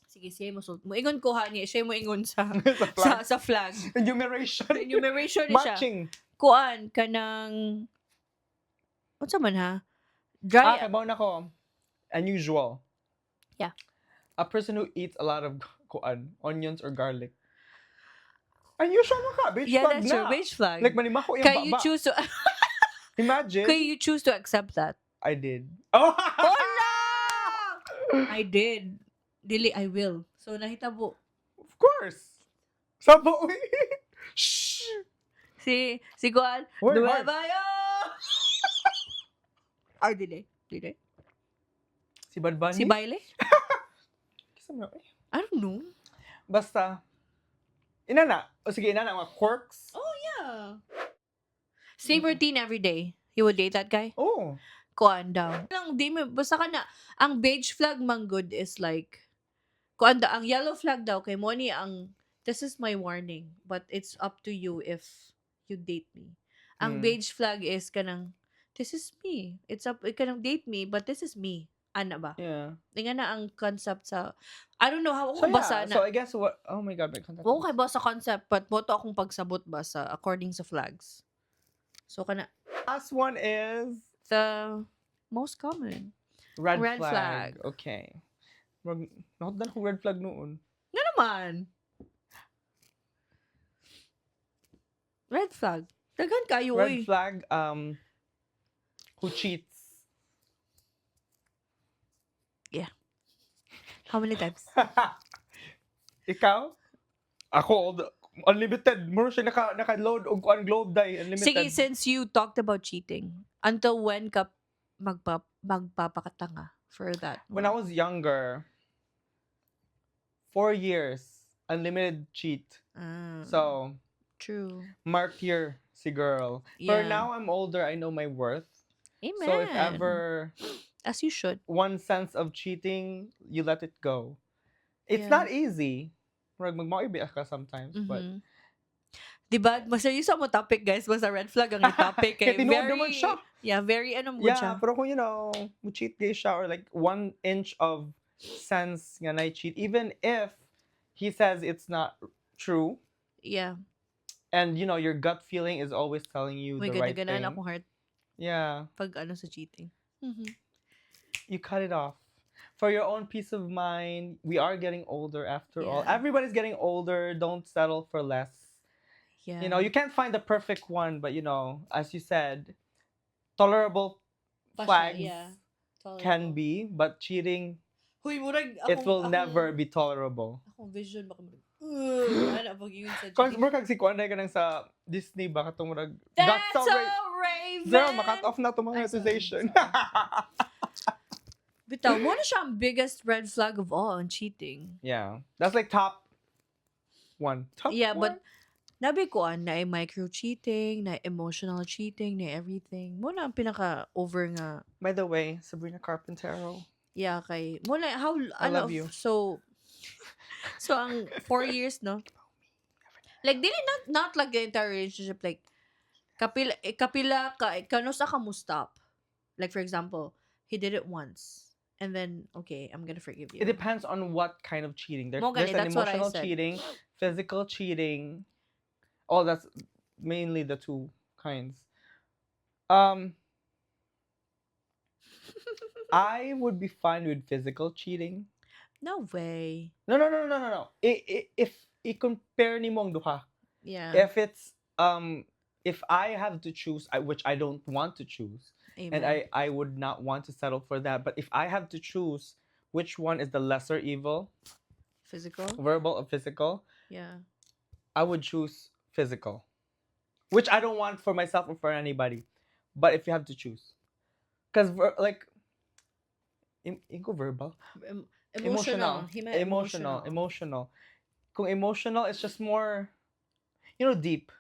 Sige, siya mo sulti. Mo ingon ko ha niya, siya mo ingon sa Sa flag. sa flag. Enumeration. Enumeration ni siya. Matching. Kuan kanang unsa man ha? Dry Ah, kabaw na ko. Unusual. Yeah. A person who eats a lot of kuan, onions or garlic. Unusual mo ka, beige Yeah, flag that's na. true. Beige flag. Like manimako yung Kay you baba. choose to Imagine. kay you choose to accept that. I did. Oh! Hola! I did. Dili, I will. So nahitabo. Of course. Sabo. Shh. Si kuan, Word, Nueva hard. York. Or dili. Dili. Si Bad Bunny? Si Baile? Kisa mo, eh. I don't know. Basta. Inana. O sige, inana. Mga quirks. Oh, yeah. Same routine every day. You would date that guy? Oh. Kuan daw. Lang, di mo, basta ka na, ang beige flag man good is like, kuan daw, ang yellow flag daw, kay Moni, ang, this is my warning, but it's up to you if you date me. Ang beige flag is kanang, this is me. It's up, kanang date me, but this is me. Ana ba? Yeah. Nga na ang concept sa, I don't know how So ako basa yeah. na. So I guess what, oh my God, my contact. Wala kay ba sa concept, but mo to akong pagsabot ba sa according sa flags. So kana Last one is the most common. Red, Red flag. flag. Okay. Mag, nahutdan ko red flag noon. Nga naman. Red flag. Daghan kayo Red oy. flag, who cheats. How many times? Ikaw? Ako, unlimited. Muro siya naka-load og kuan globe dai unlimited. Sige, since you talked about cheating, until when ka magpapakatanga for that? When I was younger, 4 years, unlimited cheat. Ah, So, true. martyr si girl. But now I'm older, I know my worth. Amen. So if ever As you should. One sense of cheating, you let it go. It's Yeah. not easy. Murag magmaoy ka sometimes, but Diba? Mas seryoso mo topic, guys. Basta red flag ang topic. Kaya Kay tinuod very, naman siya. Yeah, very ano mo siya. Yeah, pero kung mo cheat gay siya or like 1 inch of sense nga na cheat, even if he says it's not true, and your gut feeling is always telling you Oh my the God, right naganaan thing. akong heart pag ano sa cheating. You cut it off. For your own peace of mind, we are getting older after all. Yeah. Everybody's getting older. Don't settle for less. You can't find the perfect one, but as you said, tolerable Pa siya, flags yeah. can Tolerable. be, but cheating, Huy, murag it will never be tolerable. Akong vision baka murag, ugh, ana pag yun sa Kung cheating. murag si Kuan ka nang sa Disney ba katong murag That's so so Raven. Girl, makat off na to Ay, sorry, monetization. Bitaw, mao na siya ang biggest red flag of all on cheating. Yeah. That's like top one. Top Yeah, one? but nabi ko an na micro cheating, na emotional cheating, na everything. Mao na ang pinaka over nga. By the way, Sabrina Carpentero. Yeah, kay mao na how I ano love you. So ang 4 years, no? Like dili not like the entire relationship, like kapila eh, kapila ka kanus-a ka mo stop. Like, for example, he did it once and then, okay, I'm gonna forgive you. It depends on what kind of cheating. Mo gani, There's an that's what I emotional said. Cheating, physical cheating. Oh, that's mainly the two kinds. I would be fine with physical cheating. No way. No. If i-compare nimo ang duha, if I have to choose, which I don't want to choose, Amen. and I would not want to settle for that. But if I have to choose which one is the lesser evil, Physical? Verbal or physical, I would choose physical, which I don't want for myself or for anybody. But if you have to choose, because like, ingo verbal, Emotional. He meant emotional, emotional. Kung emotional, it's just more deep.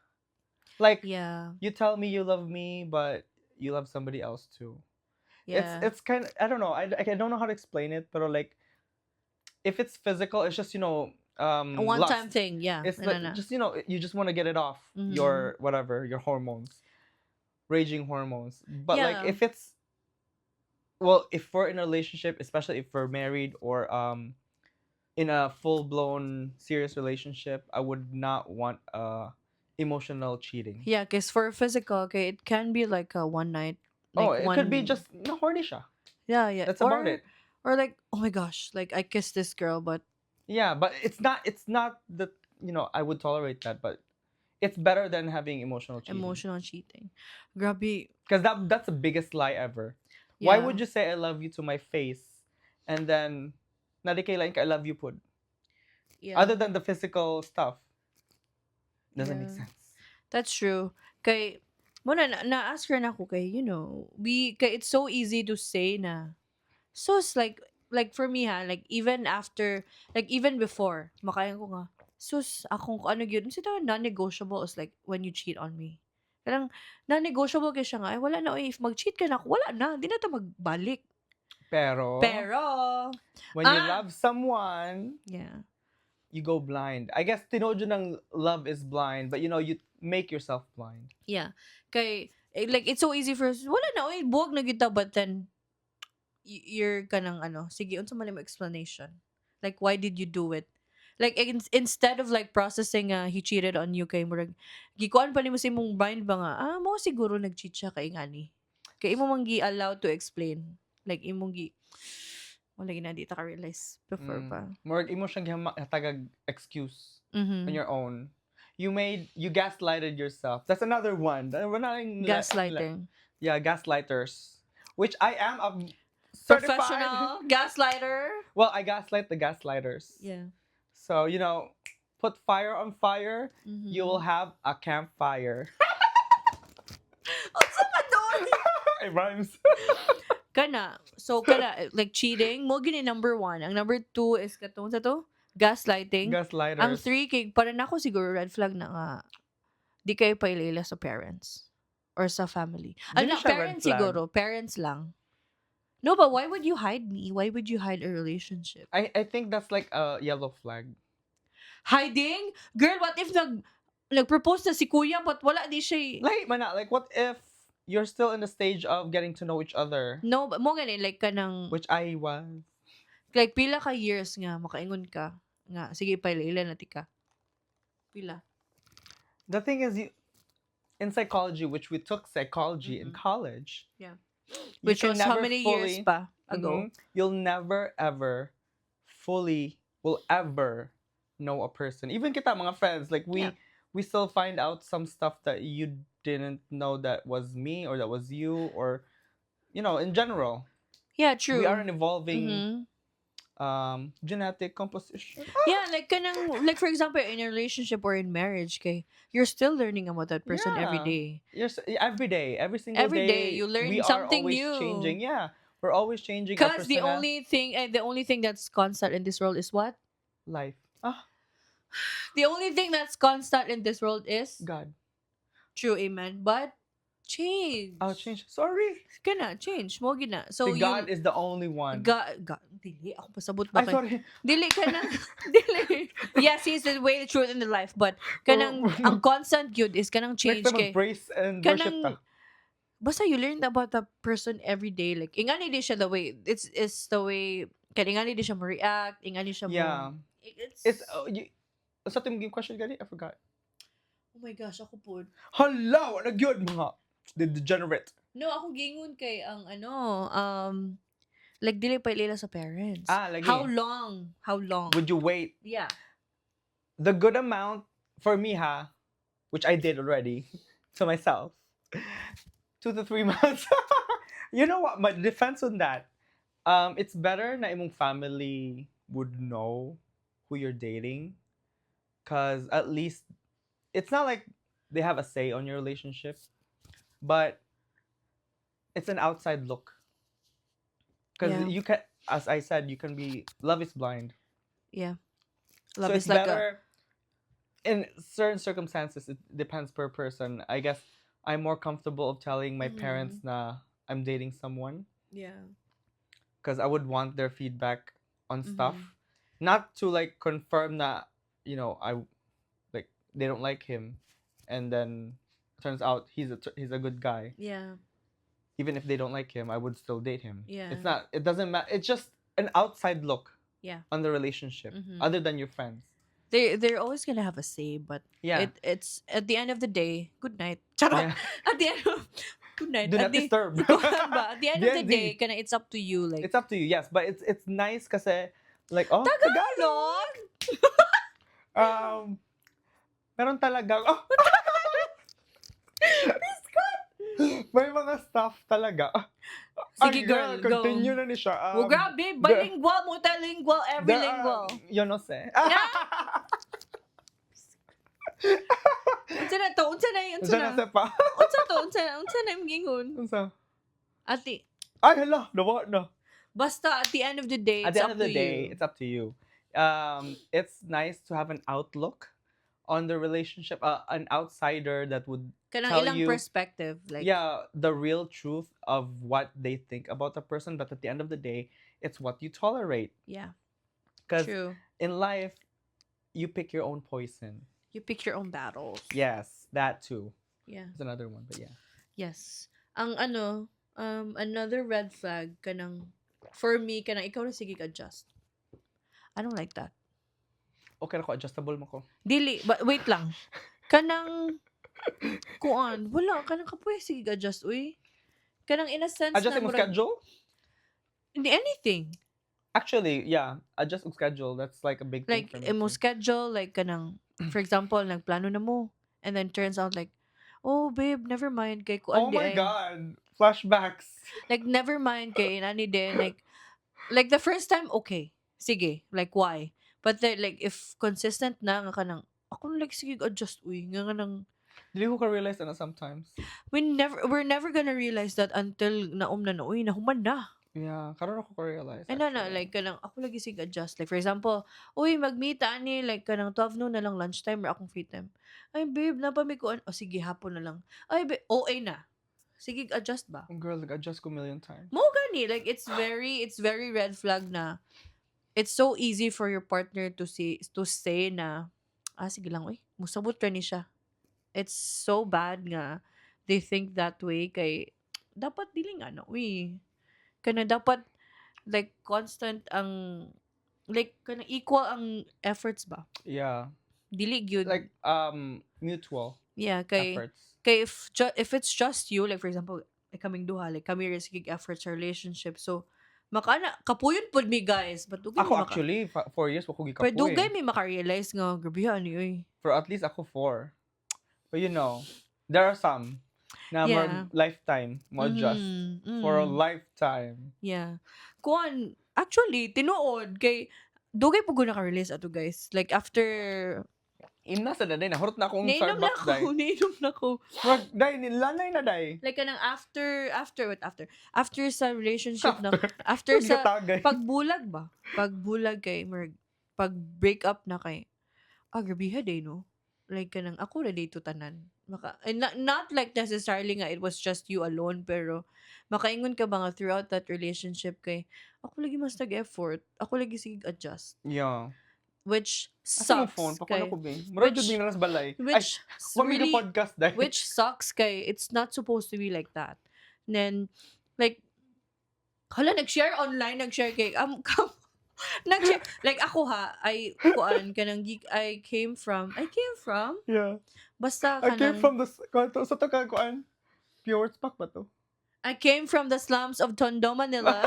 Like you tell me you love me, but you love somebody else too. It's kind of, I don't know. I don't know how to explain it, but like if it's physical, it's just A one-time lust. thing, yeah. It's No, like no. just you just want to get it off your whatever, your hormones, raging hormones. But like if it's well, if we're in a relationship, especially if we're married or in a full blown serious relationship, I would not want emotional cheating. Yeah, because for physical, okay, it can be like a one night. Like Oh, it could be one just na horny siya. That's Or about it. Or like, oh my gosh, like I kissed this girl, but Yeah, but it's not. It's not that I would tolerate that, but it's better than having emotional cheating. Emotional cheating. Grabe. Because that's the biggest lie ever. Why would you say "I love you" to my face, and then naa diay kay lain ka I love you pud? Other than the physical stuff. Doesn't make sense. That's true. Kay mao na na-ask her na ako kay we kay it's so easy to say na. So it's like for me ha, like even after, like even before, makaingon ko nga, sus, akong ano gyud, unsa tawag, non-negotiable is like when you cheat on me. Kanang non-negotiable kay siya nga, ay wala na oy, if mag-cheat ka na, wala na, di na ta magbalik. Pero, Pero when you ah! love someone, you go blind. I guess tinuod jud ng love is blind, but you make yourself blind. Yeah. Kay eh, like it's so easy for us, wala na oy, buwag na kita, but then you're kanang ano, sige, unsa man imo explanation? Like, why did you do it? Like instead of like processing he cheated on you, kay murag gikuan pa nimo sa imong mind ba nga, ah, mao siguro nag-cheat siya kay ngani. Kay imo man gi-allow to explain. Like imong gi wala gina di ta ka realize before pa. Murag imo siyang hatagag excuse on your own. You gaslighted yourself. That's another one. We're not in Gaslighting. Yeah, gaslighters. Which I am a certified Professional gaslighter. Well, I gaslight the gaslighters. So, put fire on fire, you will have a campfire. Unsa man doon? It rhymes. Kana. So, kana, like cheating, mao gini number one. Ang number two is katong sa to? Gaslighting. Gaslighters. Ang three, kay, para nako siguro red flag na nga, di kayo paila sa parents or sa family. Dili Ano, siya red parents flag. Siguro. Parents lang. No, but why would you hide me? Why would you hide a relationship? I think that's like a yellow flag. Hiding? Girl, what if nag-propose na si kuya but wala di siya eh. Like, man, like what if you're still in the stage of getting to know each other? No, but mao gani like kanang Which I was. Like pila ka years nga makaingon ka nga sige paila na tika. Pila. The thing is, you in psychology, which we took psychology in college. You Which can was how never many years pa ago? You'll never ever fully will ever know a person. Even kita mga friends, like we We still find out some stuff that you didn't know that was me or that was you or in general. Yeah, true. We are an evolving genetic composition. Yeah, like kanang, like for example, in a relationship or in marriage, kay you're still learning about that person every day. Yes, every day, every single Every day day, you learn we are something always new. changing. Yeah, we're always changing our Because the only thing that's constant in this world is what? Life. Ah, The only thing that's constant in this world is God. True, amen. But change. Oh, change. Sorry. Kana change mo gina. So Si you God is the only one. God, God, dili ako pasabot ba Ay, kay sorry. Dili kanang dili. Yes, he's the way, the truth, and the life. But kanang ang constant gyud is kanang change Next time, kay mag-praise and worship kanang ta. Basta you learn about the person every day, like ingani di siya, the way it's the way kay ingani di siya mo react, ingani siya mo it's, It's, sa imong question gani? I forgot. Oh my gosh, ako po. Hala, wala gyud mga the degenerate. No, ako gingon kay ang ano, like dili pa ilila sa parents. Ah, lagi. How long? How long? Would you wait? Yeah. The good amount for me ha, which I did already to myself, 2 to 3 months. You know what? My defense on that, it's better na imong family would know who you're dating, 'cause at least it's not like they have a say on your relationship, but it's an outside look. 'Cause you can, as I said, you can be love is blind. Love So is it's like a better in certain circumstances. It depends per person. I guess I'm more comfortable of telling my parents na I'm dating someone because I would want their feedback on stuff, not to like confirm that I like they don't like him, and then turns out he's a good guy. Even if they don't like him, I would still date him. It's not. It doesn't matter. It's just an outside look on the relationship, other than your friends. They're always gonna have a say, but it's at the end of the day, good night. Charot. At the end of good night. Do At not the, disturb. Kuan ba? At the end of the DND. day, kana it's up to you. Like It's up to you, yes. But it's nice kasi like, oh, Tagalog. Meron talagang, oh, may mga stuff talaga. Ah, Sige, ay, girl, go. continue na ni siya. Oh, grabe, bilingual, multilingual, every lingual. Yo no sé. Unsa na to? Unsa na? Unsa Unsa na na? sa pa? Unsa to? Unsa na? Unsa na imong gingon? Unsa? Ati, Ay, hala, nawa na. Basta at the end of the day, At it's the up end of the to day, you. it's up to you. It's nice to have an outlook on the relationship, an outsider that would Kanang tell ilang you perspective. Like, yeah, the real truth of what they think about the person. But at the end of the day, it's what you tolerate. Because True. In life, you pick your own poison. You pick your own battles. Yes, that too. Yeah. There's another one, but yeah. Yes. Ang ano, another red flag kanang for me kanang ikaw na sige adjust. I don't like that. Okay ra ko, adjustable man ko. Dili, but wait lang. Kanang kuan, wala kanang kapoy sige adjust uy. Kanang in a sense Adjust na mo murag- schedule? Hindi anything. Actually, yeah, adjust og schedule. That's like a big thing Like for me imo too. schedule, like kanang for example, nagplano na mo and then turns out like, "Oh babe, never mind kay kuan Oh di my ay." God, flashbacks. Like never mind kay inani din, like the first time, okay. Sige, like why? But then like if consistent na nga kanang ako na like sige adjust uy nga kanang Dili ko ka-realize ana sometimes. We're never gonna realize that until naum na na uy nahuman na. Yeah, karon ako ka-realize And na actually. like kanang ako lagi sige adjust. Like for example, uy mag-meet ani like kanang 12 noon na lang, lunchtime or akong free time. "Ay babe, napa mi kuan." "O sige, hapon na lang." "Ay babe," OA na. Sige adjust ba? Oh, girl, nag-adjust ko million times. Mo gani, like it's very red flag na it's so easy for your partner to say na, "Ah, sige lang uy, musabot ra ni siya." It's so bad nga they think that way kay dapat dili nga ano uy. Kana dapat like constant ang like kana equal ang efforts ba? Yeah. Dili gyud. Like mutual Yeah, kay efforts. Kay if it's just you, like for example, like kaming duha, like kami ra sige efforts sa relationship. So makana kapuyon pud mi, guys, but dugay Ako mi maka actually, 4 years wa ko pero gikapoy. dugay mi maka-realize nga grabe ani uy. For at least ako 4. But there are some na more lifetime mo adjust for a lifetime. Yeah. Kuan, actually, tinuod kay dugay po ko naka-release ato, guys. Like after Imna sa na day, nahurot na akong nainom na Starbucks ko, day. Nainom na ko. Murag, day, nilanay na day. Like kanang after after what after? After sa relationship na after sa Tagay. Pagbulag ba? Pagbulag kay murag pag break up na kay ah grabe day, no. Like kanang ako ra dito tanan. Maka and not like necessarily nga it was just you alone, pero makaingon ka ba nga throughout that relationship kay ako lagi mas nag-effort, ako lagi sige adjust. Which Asa mo sucks. phone? Pakuha Kay, ko ba? Murag jud ni naras balay. Ay, which wa mi really podcast day. Which sucks kay it's not supposed to be like that. And then like hala, nag-share online, nag-share kay come nag-share like ako ha, I kuan kanang geek I came from basta I came kanang from the kuan to sa to ka kuan. Pure Pack ba to? I came from the slums of Tondo, Manila.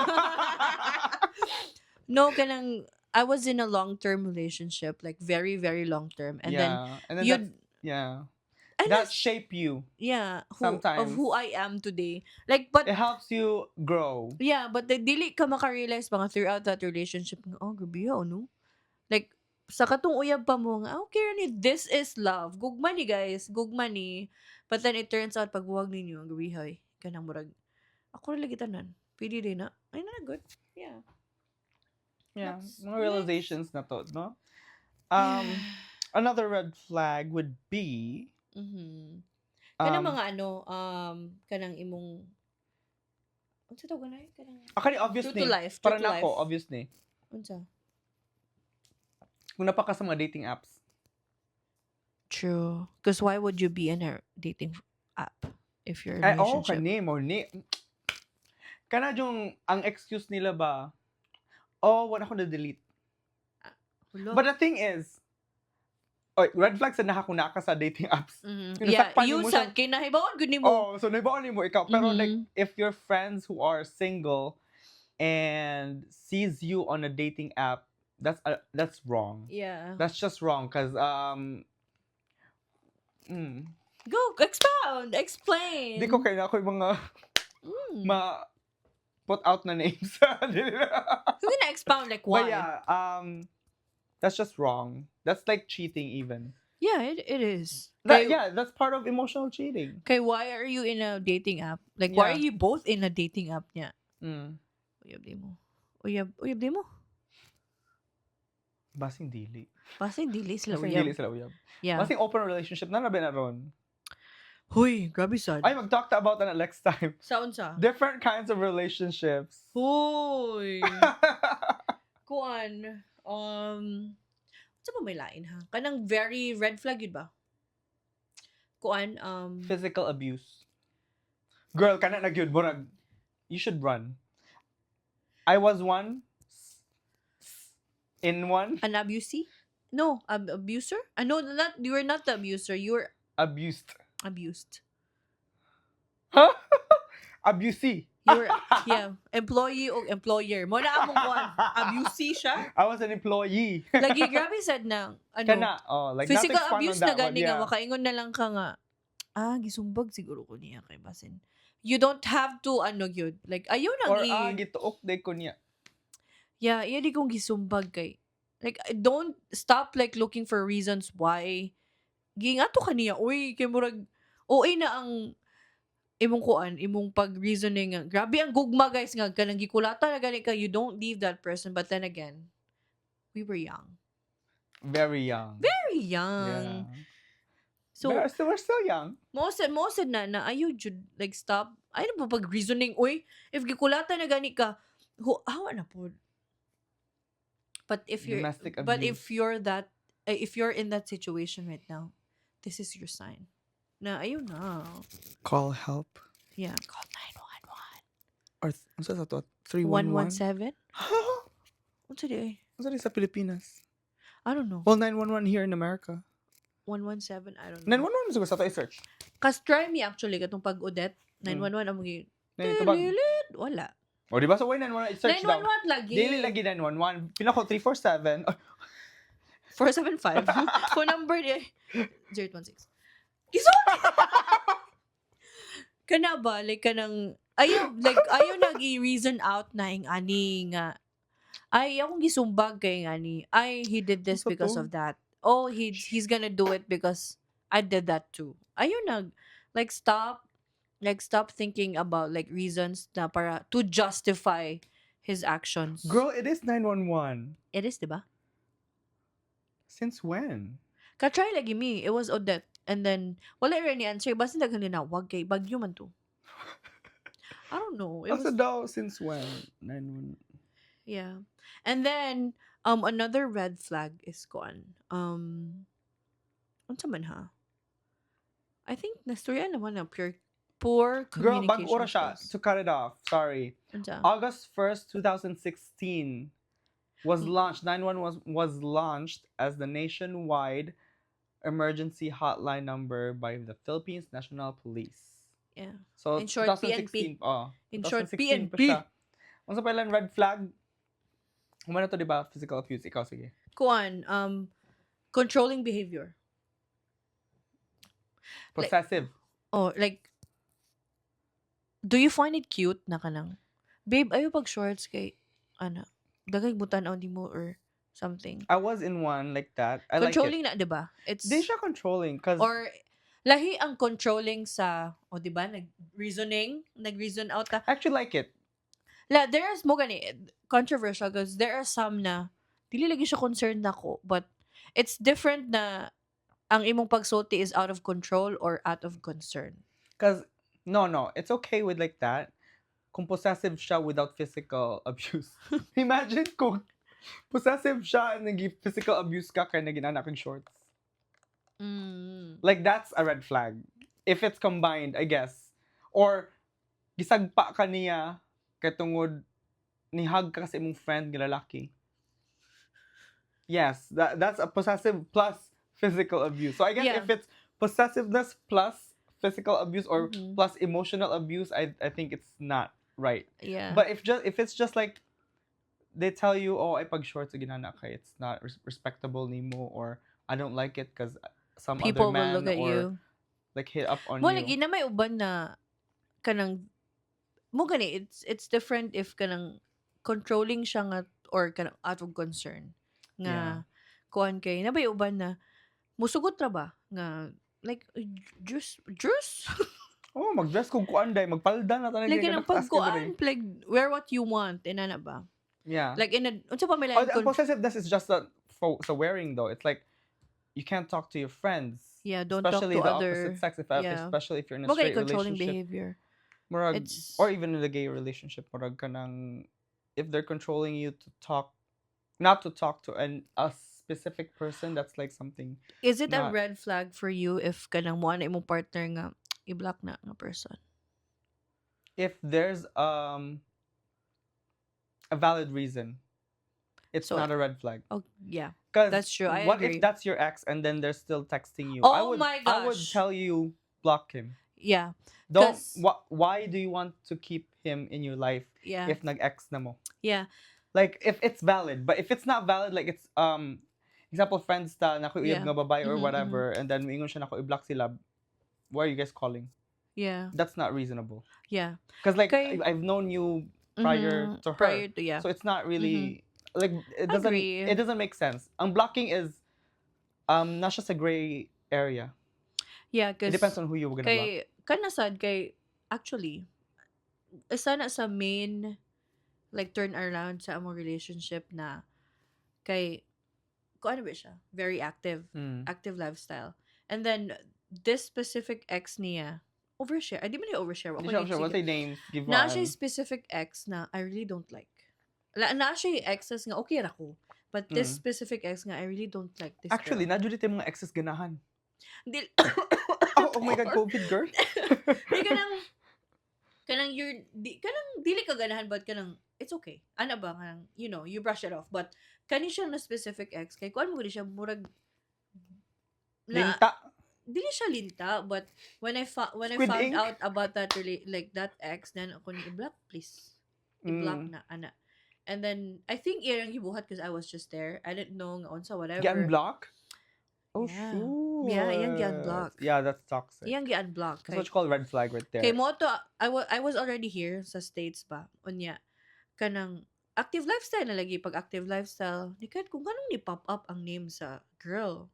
No, kanang I was in a long-term relationship, like very, very long-term. And then And then you that's, yeah. And That that's shape you. Yeah, who of Sometimes. who I am today. Like but It helps you grow. Yeah, but the dili ka maka-realize mga throughout that relationship nga, "Oh, grabe oh, no?" Like, sa katong uyab pa mo nga, "Ah, okay ra ni, this is love. Gugma ni, guys, gugma ni." But then it turns out pagbuwag ninyo, ang grabe kanang murag ako ra lagi tanan. Pwede din na. Ay na good. Yeah. Yeah. Next. Mga realizations na to, no? Another red flag would be Kanang mga ano, kanang imong unsa to ganay? Kanang Actually, obvious true to ni. life, true Para to na ako, life. obvious ni. Unsa? Kung napaka sa mga dating apps. True. Because why would you be in a dating app if you're in a Ay, oo, relationship? kani mo ni. Kana yung ang excuse nila ba? "Oh, wala ko na-delete." Hulo. But the thing is, oy, red flag sa naka kung naa ka sa dating apps. Yung Yeah, nasakpan you nimo sad kay nahibaon gud nimo. Oh, so nahibaon nimo ikaw. Pero like, if your friends who are single and sees you on a dating app, that's wrong. That's just wrong because Go expound, explain. Di ko kaya na ako yung mga ma put out na names. You gonna expound like But why? yeah, that's just wrong. That's like cheating even. Yeah, it is. That, Kay, yeah, that's part of emotional cheating. Kay why are you in a dating app? Like why are you both in a dating app niya? Uyab di mo. Uyab, uyab di mo. Basing dili. Basing dili sila Basing uyab. dili sila uyab. Yeah. Basing open relationship na na na ron. Huy, grabe sad. Ay, mag-talk ta about that next time. Sa unsa? Different kinds of relationships. Huy. Kuan, unsa ba may lain ha? Kanang very red flag yun ba? Kuan, Physical abuse. Girl, kana na gyud murag you should run. I was one in one An abusee? No, abuser? No, not you were not the abuser. You were Abused. Abused. Huh? Abusee. You were, yeah, employee o employer. Mo na among kuan. Abusee siya. I was an employee. Lagi grabe sad na ano. Kana, oh, like Physical not to expand abuse on na that one, gani nga makaingon na lang ka nga ah gisumbag siguro ko niya kay basin. You don't have to ano gyud. Like ayaw nang Or i ah, gituok day ko niya. Yeah, iya di kong gisumbag kay like don't stop like looking for reasons why giingato ka niya, uy, kay murag OA na ang imong kuan, imong pag-reasoning nga. Grabe ang gugma, guys, nga kanang gikulata na gani ka, you don't leave that person. But then again, we were young. Very young. Very young. So But still, we're still young. Most na na ayaw jud like stop. Ay na po pag reasoning, uy, if gikulata na gani ka, hu, hawa na po. But if you're Domestic but abuse. if you're that eh, if you're in that situation right now, this is your sign. Na ayaw na. Call help. Yeah, call 911. Or unsa sa to? 117? Unsa di ay? Unsa di sa Pilipinas? I don't know. Well, 911 here in America. 117, I don't know. 911 siguro sa to i-search. Kas try me actually katong pag Odette, 911 ang magi Nay, tubag. Tililit. Wala. O di ba so why 911 i-search daw? 911 lagi. Daily lagi 911. Pinako 347. Oh, 475. Phone number di. 0816. Kana ba, like kanang ayaw, like ayaw nag-i-reason out na ing ani nga ay akong gisumbag kay ani, ay, he did this Unsa because to? Of that. Oh, he's gonna do it because I did that too. Ayaw nag like stop thinking about like reasons na para to justify his actions. Girl, it is 911. It is, diba? Since when? Ka-try lagi mi. It was Odette. And then, wala rin ni answer. Basta daghang linawag kay bagyo man to. I don't know. It Asa was daw, since when? 911. Yeah. And then another red flag is kuan. Unsa man ha? I think nastorya naman na pure poor Girl, communication bag-o ra siya. skills. To cut it off, sorry. Unsa? August 1st, 2016 was launched, 911 was launched as the nationwide emergency hotline number by the Philippines National Police. So In short, 2016, oh, In short, 2016 pa PNP. siya. Unsa pa ilang red flag? Humana to, di ba? Physical abuse. Ikaw, sige. Kuan, controlling behavior. Like- Possessive. Oh, like, do you find it cute na kanang, "Babe, ayaw pag shorts kay ana, daghay butan di mo," or something? I was in one like that. I like it. Controlling na, 'di ba? It's Di siya controlling 'cause Or lahi ang controlling sa, o di ba, nag-reasoning, nag-reason out ta. I actually like it. La, there's mo gani controversial because there are some na dili lagi siya concerned nako, but it's different na ang imong pagsulti is out of control or out of concern. 'Cause no, it's okay with like that. Kung possessive siya without physical abuse. Imagine kung possessive siya and nag physical abuse ka kaya naging anak ng shorts. Like, that's a red flag. If it's combined, I guess. Or gisagpa ka niya kay tungod ni-hug ka sa imong friend nga lalaki. Yes, that's a possessive plus physical abuse. So I guess if it's possessiveness plus physical abuse or plus emotional abuse, I think it's not right. But if it's just like they tell you, "Oh, ay pag shorts ginana kay it's not respectable nimo," or "I don't like it because some People other will man look at or you. like hit up on Mo you." lagi na may uban na kanang mo gani, it's different if kanang controlling siya nga or kanang out of concern nga kuan kay na may uban na musugot ra ba nga like dress dress. Oh, mag-dress kog kuan day, magpalda na talaga. Like kanang pagkuan, like wear what you want inana ba? Like in a unsa pa may Oh, lain the possessiveness is just that for so wearing though. It's like you can't talk to your friends. Yeah, don't talk Especially to the other opposite sex if especially if you're in a mo gani straight controlling relationship. Behavior. Murag, or even in a gay relationship, murag kanang if they're controlling you to talk not to talk to an a specific person, that's like something Is it a not red flag for you if kanang mo na imong partner nga i-block na nga person? If there's a valid reason, it's So not a red flag. Oh yeah. 'Cause That's true. I what agree. if that's your ex and then they're still texting you? I Oh would my I would gosh. tell you, block him. Don't 'Cause why do you want to keep him in your life if nag-ex na mo? Like, if it's valid, but if it's not valid, like it's example, friends ta na ko uyab nga babae or whatever, and then moingon siya nako i-block sila, why are you guys calling? That's not reasonable. 'Cause like I've known you prior to her. Prior to, yeah. So it's not really like it doesn't Agree. It doesn't make sense. Ang blocking is not just a gray area. Yeah, It 'cause depends on who you were gonna block. Kay kana sad kay actually isa na sa main like turn around sa among relationship na kay kuan ba siya, very active, active lifestyle, and then this specific ex niya overshare, ay di man niya overshare. Di siya overshare. What's the names? Give Na siya one. Specific ex na I really don't like. La, na siya exes nga okay ra ko, but this specific ex nga I really don't like this Actually, girl. na jud yung mga exes ganahan. Dil Oh my God, COVID girl. Di kanang you're di kanang dili ka ganahan but kanang it's okay. Ana ba kanang you brush it off, but kani siya na specific ex kay kuan mo gud siya murag na Linta. Dili siya linta, but when I Squid found ink? Out about that really like that ex, then ako ni i-block, please. I-block na ana. And then I think iyang gibuhat because I was just there. I didn't know nga unsa whatever. Get block? Oh Yeah. shoot. Yeah, iyang gi-unblock. Yeah, that's toxic. Iyang gi-unblock. That's what you call red flag right there. Kay mao to, I was already here sa States ba. Unya, kanang active lifestyle na lagi pag active lifestyle. Ni kahit kung ganong ni pop up ang name sa girl.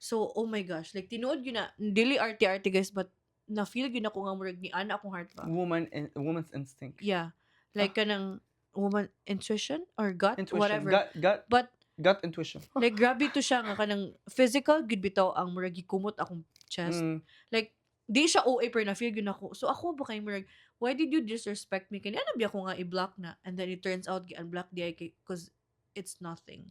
So, oh my gosh, like tinuod gyud na dili arte-arte, guys, but na feel gyud ako nga murag ni ana akong heart ba. Woman's instinct. Yeah. Like kanang woman intuition or gut, Intuition. Whatever. Gut, But gut intuition. Like grabe to siya nga kanang physical gud bitaw ang murag gikumot akong chest. Like di siya OA pero na feel gyud ako. So ako ba kay murag, "Why did you disrespect me?" Kani ano biya ko nga i-block na, and then it turns out gi-unblock di ay kay 'cause it's nothing.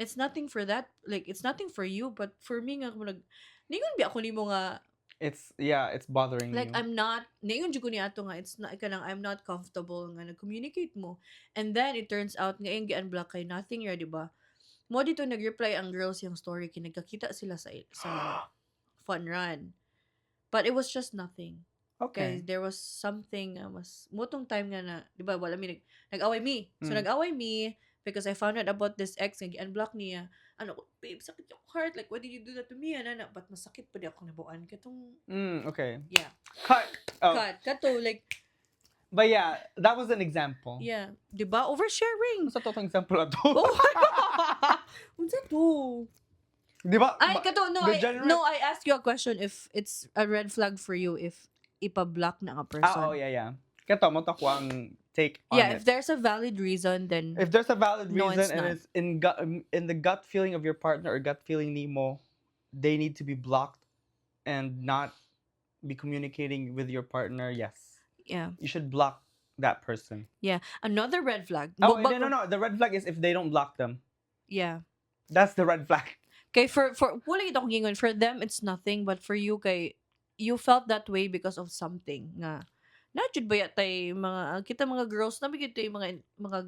It's nothing for that, like it's nothing for you, but for me nga murag ningon biya ako nimo nga It's yeah, it's bothering like you. I'm not, ningon jud ko ni ato nga it's not kanang I'm not comfortable nga nag-communicate mo. And then it turns out nga iyang gi-unblock kay nothing ra, di ba? Mao dito nag-reply ang girls yung story kay nagkakita sila sa fun run. But it was just nothing. Okay. Kay there was something mas mao tong time nga na, di ba, wala mi nag-away mi. So nag-away mi because I found out about this ex nga gi-unblock niya. Ano ko, "Babe, sakit yung heart. Like, why did you do that to me?" Ana na, but masakit pa di ako nabuan katong Okay. Yeah. Cut. Oh. Cut. Kato like But yeah, that was an example. Yeah, di ba? Oversharing. Sa totoong example ato. Oh. Unsa to? Di ba? Ay, kato, no, I, degenerate- no, I asked you a question if it's a red flag for you if ipa-block na ang person. Ah, oh, yeah. Kato, mao to ko ang take on Yeah, it. If there's a valid reason, then If there's a valid no, reason it's and not. It's in the gut feeling of your partner or gut feeling nimo, they need to be blocked and not be communicating with your partner. Yes. You should block that person. Another red flag. Oh, no. The red flag is if they don't block them. That's the red flag. Kay for wala gyud akong giingon, for them it's nothing, but for you kay you felt that way because of something nga na jud ba tay mga kita mga girls na gyud tay mga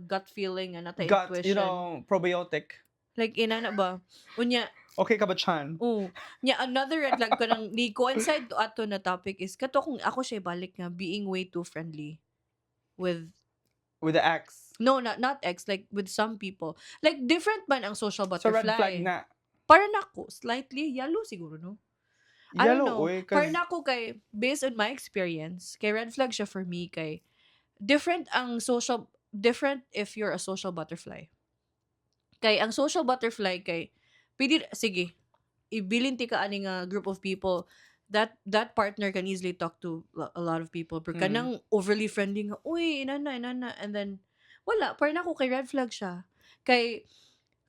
gut feeling nga natay Gut, intuition. Probiotic. Like inana ba unya. Okay ka ba, Chan? Oh, nya another red flag kanang ni coincide to ato na topic is kato kung ako siya balik nga being way too friendly with With the ex. No, not ex, like with some people. Like different man ang social So butterfly. red flag na. Para nako, slightly yellow siguro, no? I don't Yellow, know. oy, Para 'cause nako kay based on my experience, kay red flag siya for me kay different ang social, different if you're a social butterfly. Kay ang social butterfly kay pwede sige ibilin ti ka ani nga group of people, that partner can easily talk to a lot of people, pero kanang overly friendly nga, "Uy, inana, inana," and then wala, para nako kay red flag siya kay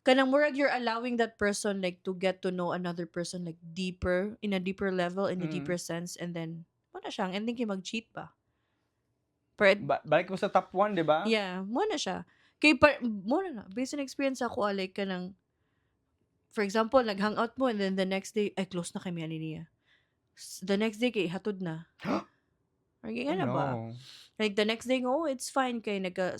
kanang murag you're allowing that person like to get to know another person like deeper, in a deeper level, in a deeper sense, and then mao na siya ang ending kay mag-cheat ba, pero Balik mo sa top 1, di ba? Yeah, mao na siya. Kay pa, mao na na based on experience ako, ah, like kanang for example, nag-hangout mo and then the next day, "Ay, close na kami ani niya." The next day kay hatod na. Or Oh, na ba? no. Like the next day, "Oh, it's fine kay nagka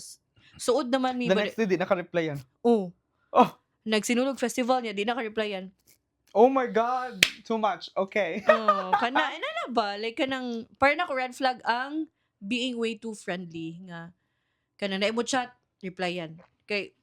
suod naman mi." The But next day, di naka-reply yan. Oh. Oh! Nagsinulog festival niya, di na ka-reply yan. Oh my God! Too much. Okay. Oh, kana ina na ba? Like kanang parang ako red flag ang being way too friendly nga kanang na mo chat, reply yan. Kay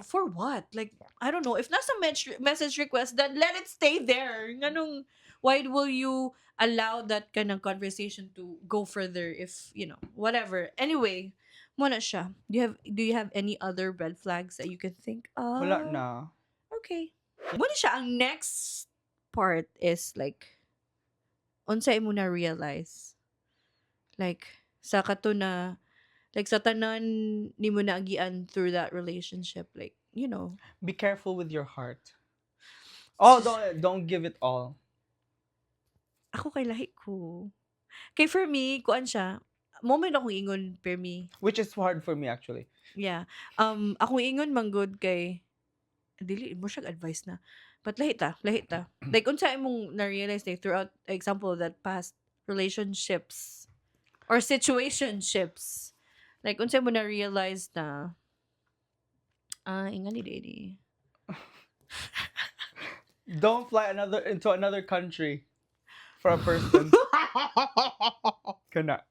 for what? Like I don't know. If nasa message request, then let it stay there. Nganong why will you allow that kind of conversation to go further if, whatever. Anyway, mao na siya. Do you have any other red flags that you can think of? Wala na. Okay. Mao na siya. Ang next part is like, unsa imo na realize? Like, sa kato na, like sa tanan nimo na agian through that relationship, like. Be careful with your heart. Oh, don't give it all. Ako kay lahi ko. Kay for me, kuan siya, moment akong ingon per me. Which is hard for me actually. Yeah. Akong ingon manggod kay dili mo siya advice na. But lahi ta, lahi ta. Like unsa imong na-realize like throughout example that past relationships or situationships. Like unsa mo na-realize na ah ingani dili. Don't fly another into another country for a person. Kana.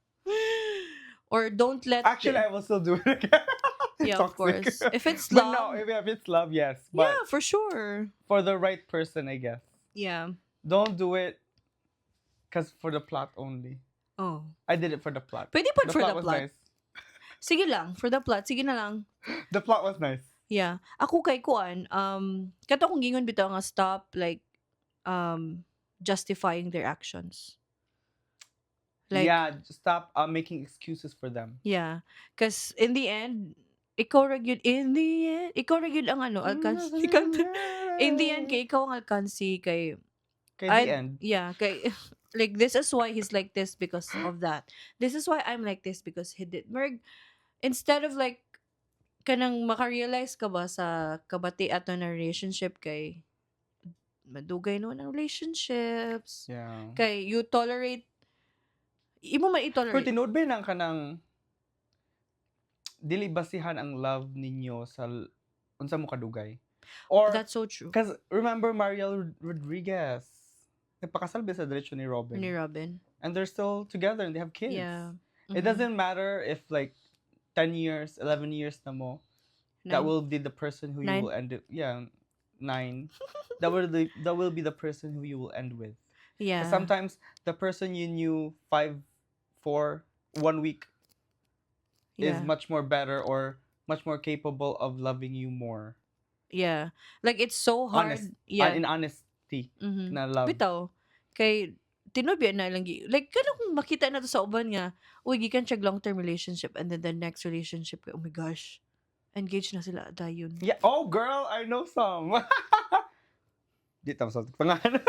Or don't let Actually, I will still do it again. Yeah, of Toxic. Course. If it's But love, no, if it's love, yes. But yeah, for sure. for the right person, I guess. Don't do it because for the plot only. Oh. I did it for the plot. Pwede pa The for plot the was plot. nice. Sige lang, for the plot. Sige na lang. The plot was nice. Yeah. Ako kay kuan, kato akong gingon bitaw nga stop like justifying their actions. Like Yeah, just stop making excuses for them. Yeah. 'Cause in the end, ikaw ra gyud in the end, ikaw ra gyud ang ano, alkansi. In the end, kay ikaw ang alkansi kay Kay the end. Yeah, kay like this is why he's like this because of that. This is why I'm like this because he did. Merg, instead of like kanang makarealize ka ba sa kabati ato na relationship kay madugay no ng relationships. Kay you tolerate imo man Pero i-tolerate. tinuod ba nang kanang dili basihan ang love ninyo sa unsa mo kadugay? Or That's so true. 'Cause remember Mariel Rodriguez, nagpakasal ba sa diretso ni Robin? Ni Robin. And they're still together and they have kids. It doesn't matter if like 10 years, 11 years na mo, that Nine. Will be the person who you Nine. Will end it. Yeah, nine. That will be the person who you will end with. 'Cause sometimes the person you knew 5, 4, 1 week is much more better or much more capable of loving you more. Yeah. Like it's so hard. Honest. Yeah. In honesty na love. Bitaw. Kay tinuod na lang like kanang kung makita na to sa uban nga, uy, gikan siya long term relationship and then the next relationship, oh my gosh, engaged na sila dayon. Yeah. Oh, girl, I know some. Di tama sa pangalan.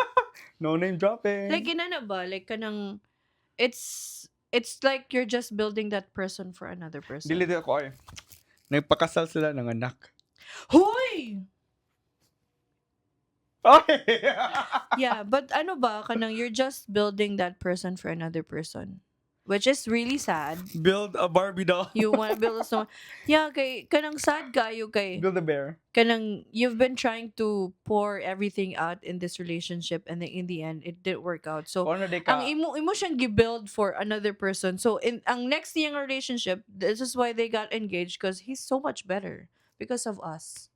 No name dropping. Like inana ba, like kanang it's like you're just building that person for another person. Dili di ako ay. Nagpakasal sila ng anak. Hoy! Ay! Yeah, but ano ba, kanang you're just building that person for another person. Which is really sad. Build a Barbie doll. You wanna build a snowman. Yeah, kay kanang sad kayo kay Build a bear. Kanang you've been trying to pour everything out in this relationship and then in the end it didn't work out. So Kung ano di ka, ang imo siyang gi-build for another person. So in ang next niyang relationship, this is why they got engaged, because he's so much better because of us.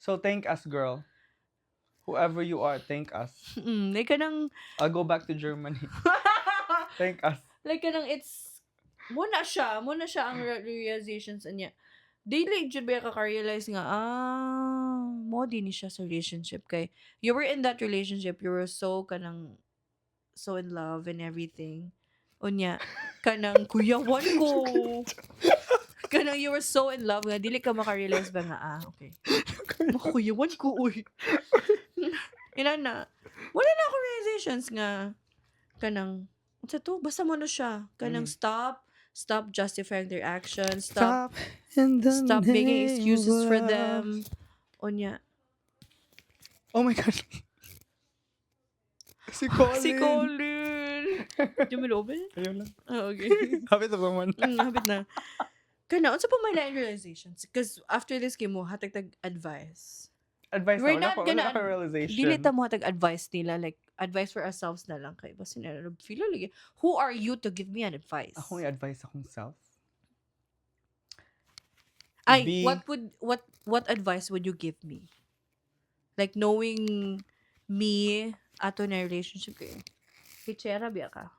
So thank us, girl. Whoever you are, thank us. Like kanang I'll go back to Germany. Thank us. Like kanang it's muna siya ang realizations niya. Dili jud ba ka realize nga mo din ni siya sa relationship kay you were in that relationship, you were so kanang so in love and everything. Unya kanang kuyawan ko. Kanang you were so in love nga dili ka makarealize ba nga ah okay. Makuyawan ko uy. Ina na. Wala na ako realizations nga kanang unsa to, basta mo na siya kanang stop justifying their actions, stop in the stop making name excuses of for love. Them unya. Oh my God. Si Colin. Si Colin. Di mo open? Ayun lang. Oh, okay. Hapit na man. Hapit na kana unsa pa may lain realizations, because after this kay mo hatag tag advice. Advice We're na. not Wala ko, wala gonna ko realization. Dili ta mo hatag advice nila, like advice for ourselves na lang kay basin na feel lagi who are you to give me an advice? Akong i-advise akong self. Ay, what advice would you give me? Like knowing me ato na relationship kay Pichera biya ka.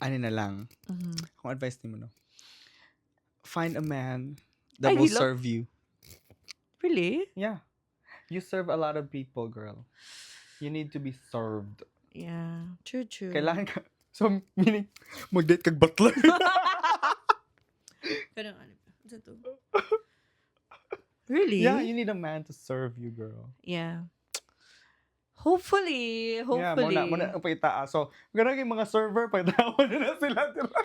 Ano na lang. Akong advice nimo, no. Find a man that Ay, will hilot. Serve you. Really? Yeah. You serve a lot of people, girl. You need to be served. Yeah. True. Kailangan ka. So, meaning, mag-date kag butler. Kanang ano ba? Ano to? Really? Yeah, you need a man to serve you, girl. Yeah. Hopefully, Yeah, hopefully. muna ang pagitaas. So, gano'n yung mga server, pagitawa na na sila. Dira.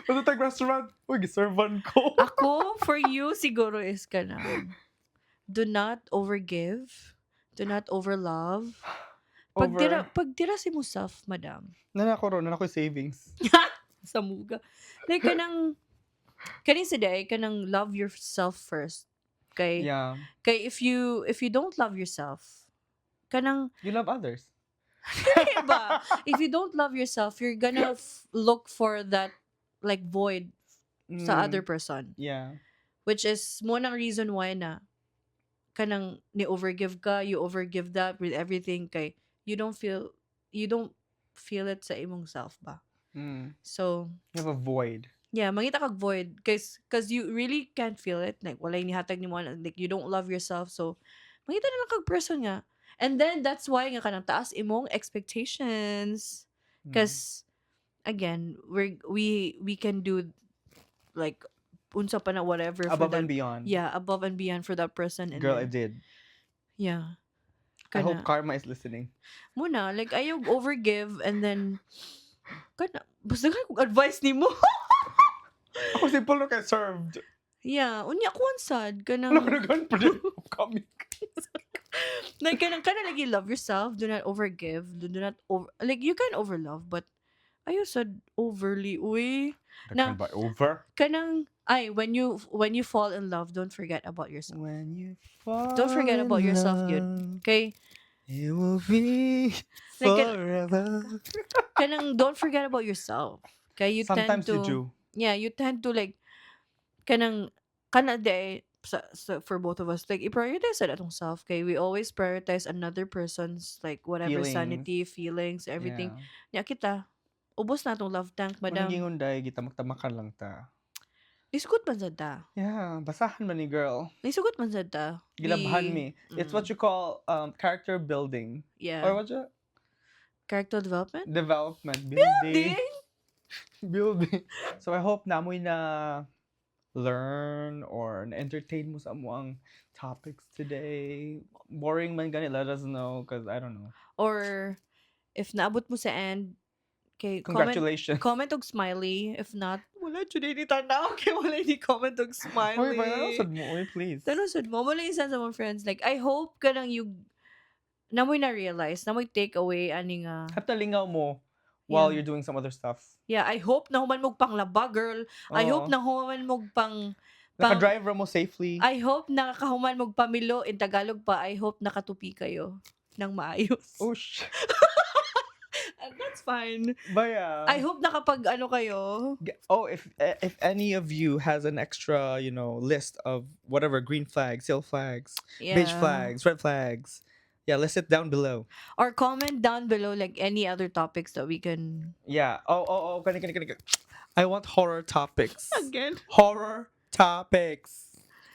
Punta tag restaurant, uy, giservan ko. Ako, for you, siguro is kanang, do not overgive. Do not overlove. Pagtira, Over. pagtira si mo self, madam. Nana ko ron, nana ko savings. Sa muga. Like, kanang, kaning sa day, kanang love yourself first. Kay, kay if you don't love yourself, kanang, You love others. Diba? If you don't love yourself, you're gonna look for that, like, void sa other person. Which is mao nang reason why na kanang ni overgive ka, you overgive that with everything kay you don't feel it sa imong self ba. So, You have a void. Yeah, mangita kag void cause you really can't feel it. Like walay nihatag nimo, like you don't love yourself. So, mangita na lang kag person nga. And then that's why nga kanang taas imong expectations. Cause again, we can do like unsa pa na, whatever for Above that and beyond. Yeah, above and beyond for that person and Girl, I then, did. I hope Kana, karma is listening. Mao na, like ayaw overgive and then kana basta kag advice nimo. Ako simple no kay served. Yeah, unya kuan sad kanang Ano ka nagan pa din? Comic. Like kanang kana lagi, love yourself, do not overgive, do not over, like you can overlove but ayaw sad overly, uy. Na Ba over? Kanang ay when you fall in love, don't forget about yourself. When you fall Don't forget in about yourself, gyud. love, Okay? it will be Like, forever. Kanang don't forget about yourself. Kay you tend Sometimes to you do. Yeah, you tend to like kanang kana day sa for both of us, like i-prioritize sa atong self kay we always prioritize another person's like whatever Feelings. Sanity, feelings, everything. Nya kita ubos na atong love tank, Madam. Madam. Gingon day, gitamak-tamakan lang ta. Nisugot man sad ta. Yeah, basahan man ni girl. Nisugot man sad ta. Gilabhan mi. It's what you call character building. Or what you Character development. Development. Building. Building. Building. So I hope naa moy na learn or na-entertain mo sa amoang topics today. Boring man gani, let us know because I don't know. Or if naabot mo sa end, kay comment Congratulations. Comment og smiley. If not, wala jud ni tanaw kay wala ni comment og smiley. Uy, ba sad mo? Uy, please. Tanaw sad mo. Wala yung sa mga friends. Like, I hope kanang you naa moy na-realize, naa moy take away ani nga. Hapta lingaw mo while you're doing some other stuff. Yeah, I hope na human mog panglaba, girl. I hope Oo. Na human mog pang Naka-drive ra mo safely. I hope nakakahuman mog pamilo in Tagalog pa. I hope nakatupi kayo ng maayos. Oh, shit. And that's fine. But yeah. I hope nakapag ano kayo. Oh, if any of you has an extra list of whatever green flags, yellow flags, beige flags, red flags, yeah, list it down below. Or comment down below like any other topics that we can Yeah. Oh. Kani, kani, kani. I want horror topics. Again. Horror topics.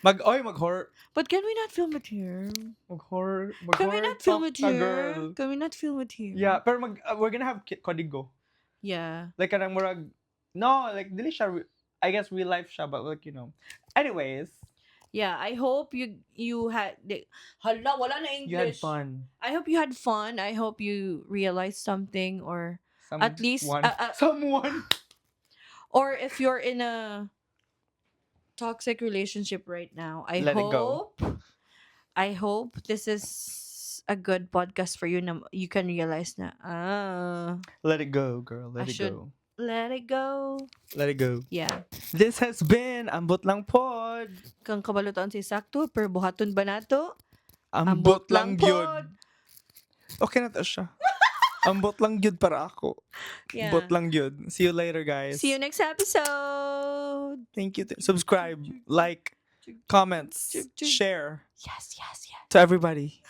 Mag oy, mag horror But can we not film it here? Mag horror mag Can we horror not film talk it ta, here? girl. Can we not film it here? Yeah, pero mag we're gonna have kodigo. Like kanang murag, no, like dili siya I guess real life siya, but like. Anyways, Yeah, I hope you had the, hala, wala na you had English. Fun. I hope you had fun. I hope you realized something or at least Someone. Someone. Or if you're in a toxic relationship right now, I Let it go. hope I hope this is a good podcast for you na you can realize na ah Let it go, girl. Let I it should go. Let it go. Let it go. Yeah. This has been Ambot Lang Pod. Kang kabalutan si sakto pero buhaton ba nato? Ambot lang pod. gyud. Okay na to siya. Ambot lang gyud para ako. Ambot lang gyud. See you later, guys. See you next episode. Thank you. Subscribe, like, comments, Chuk, chuk. Share Yes. to everybody.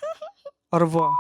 Au revoir.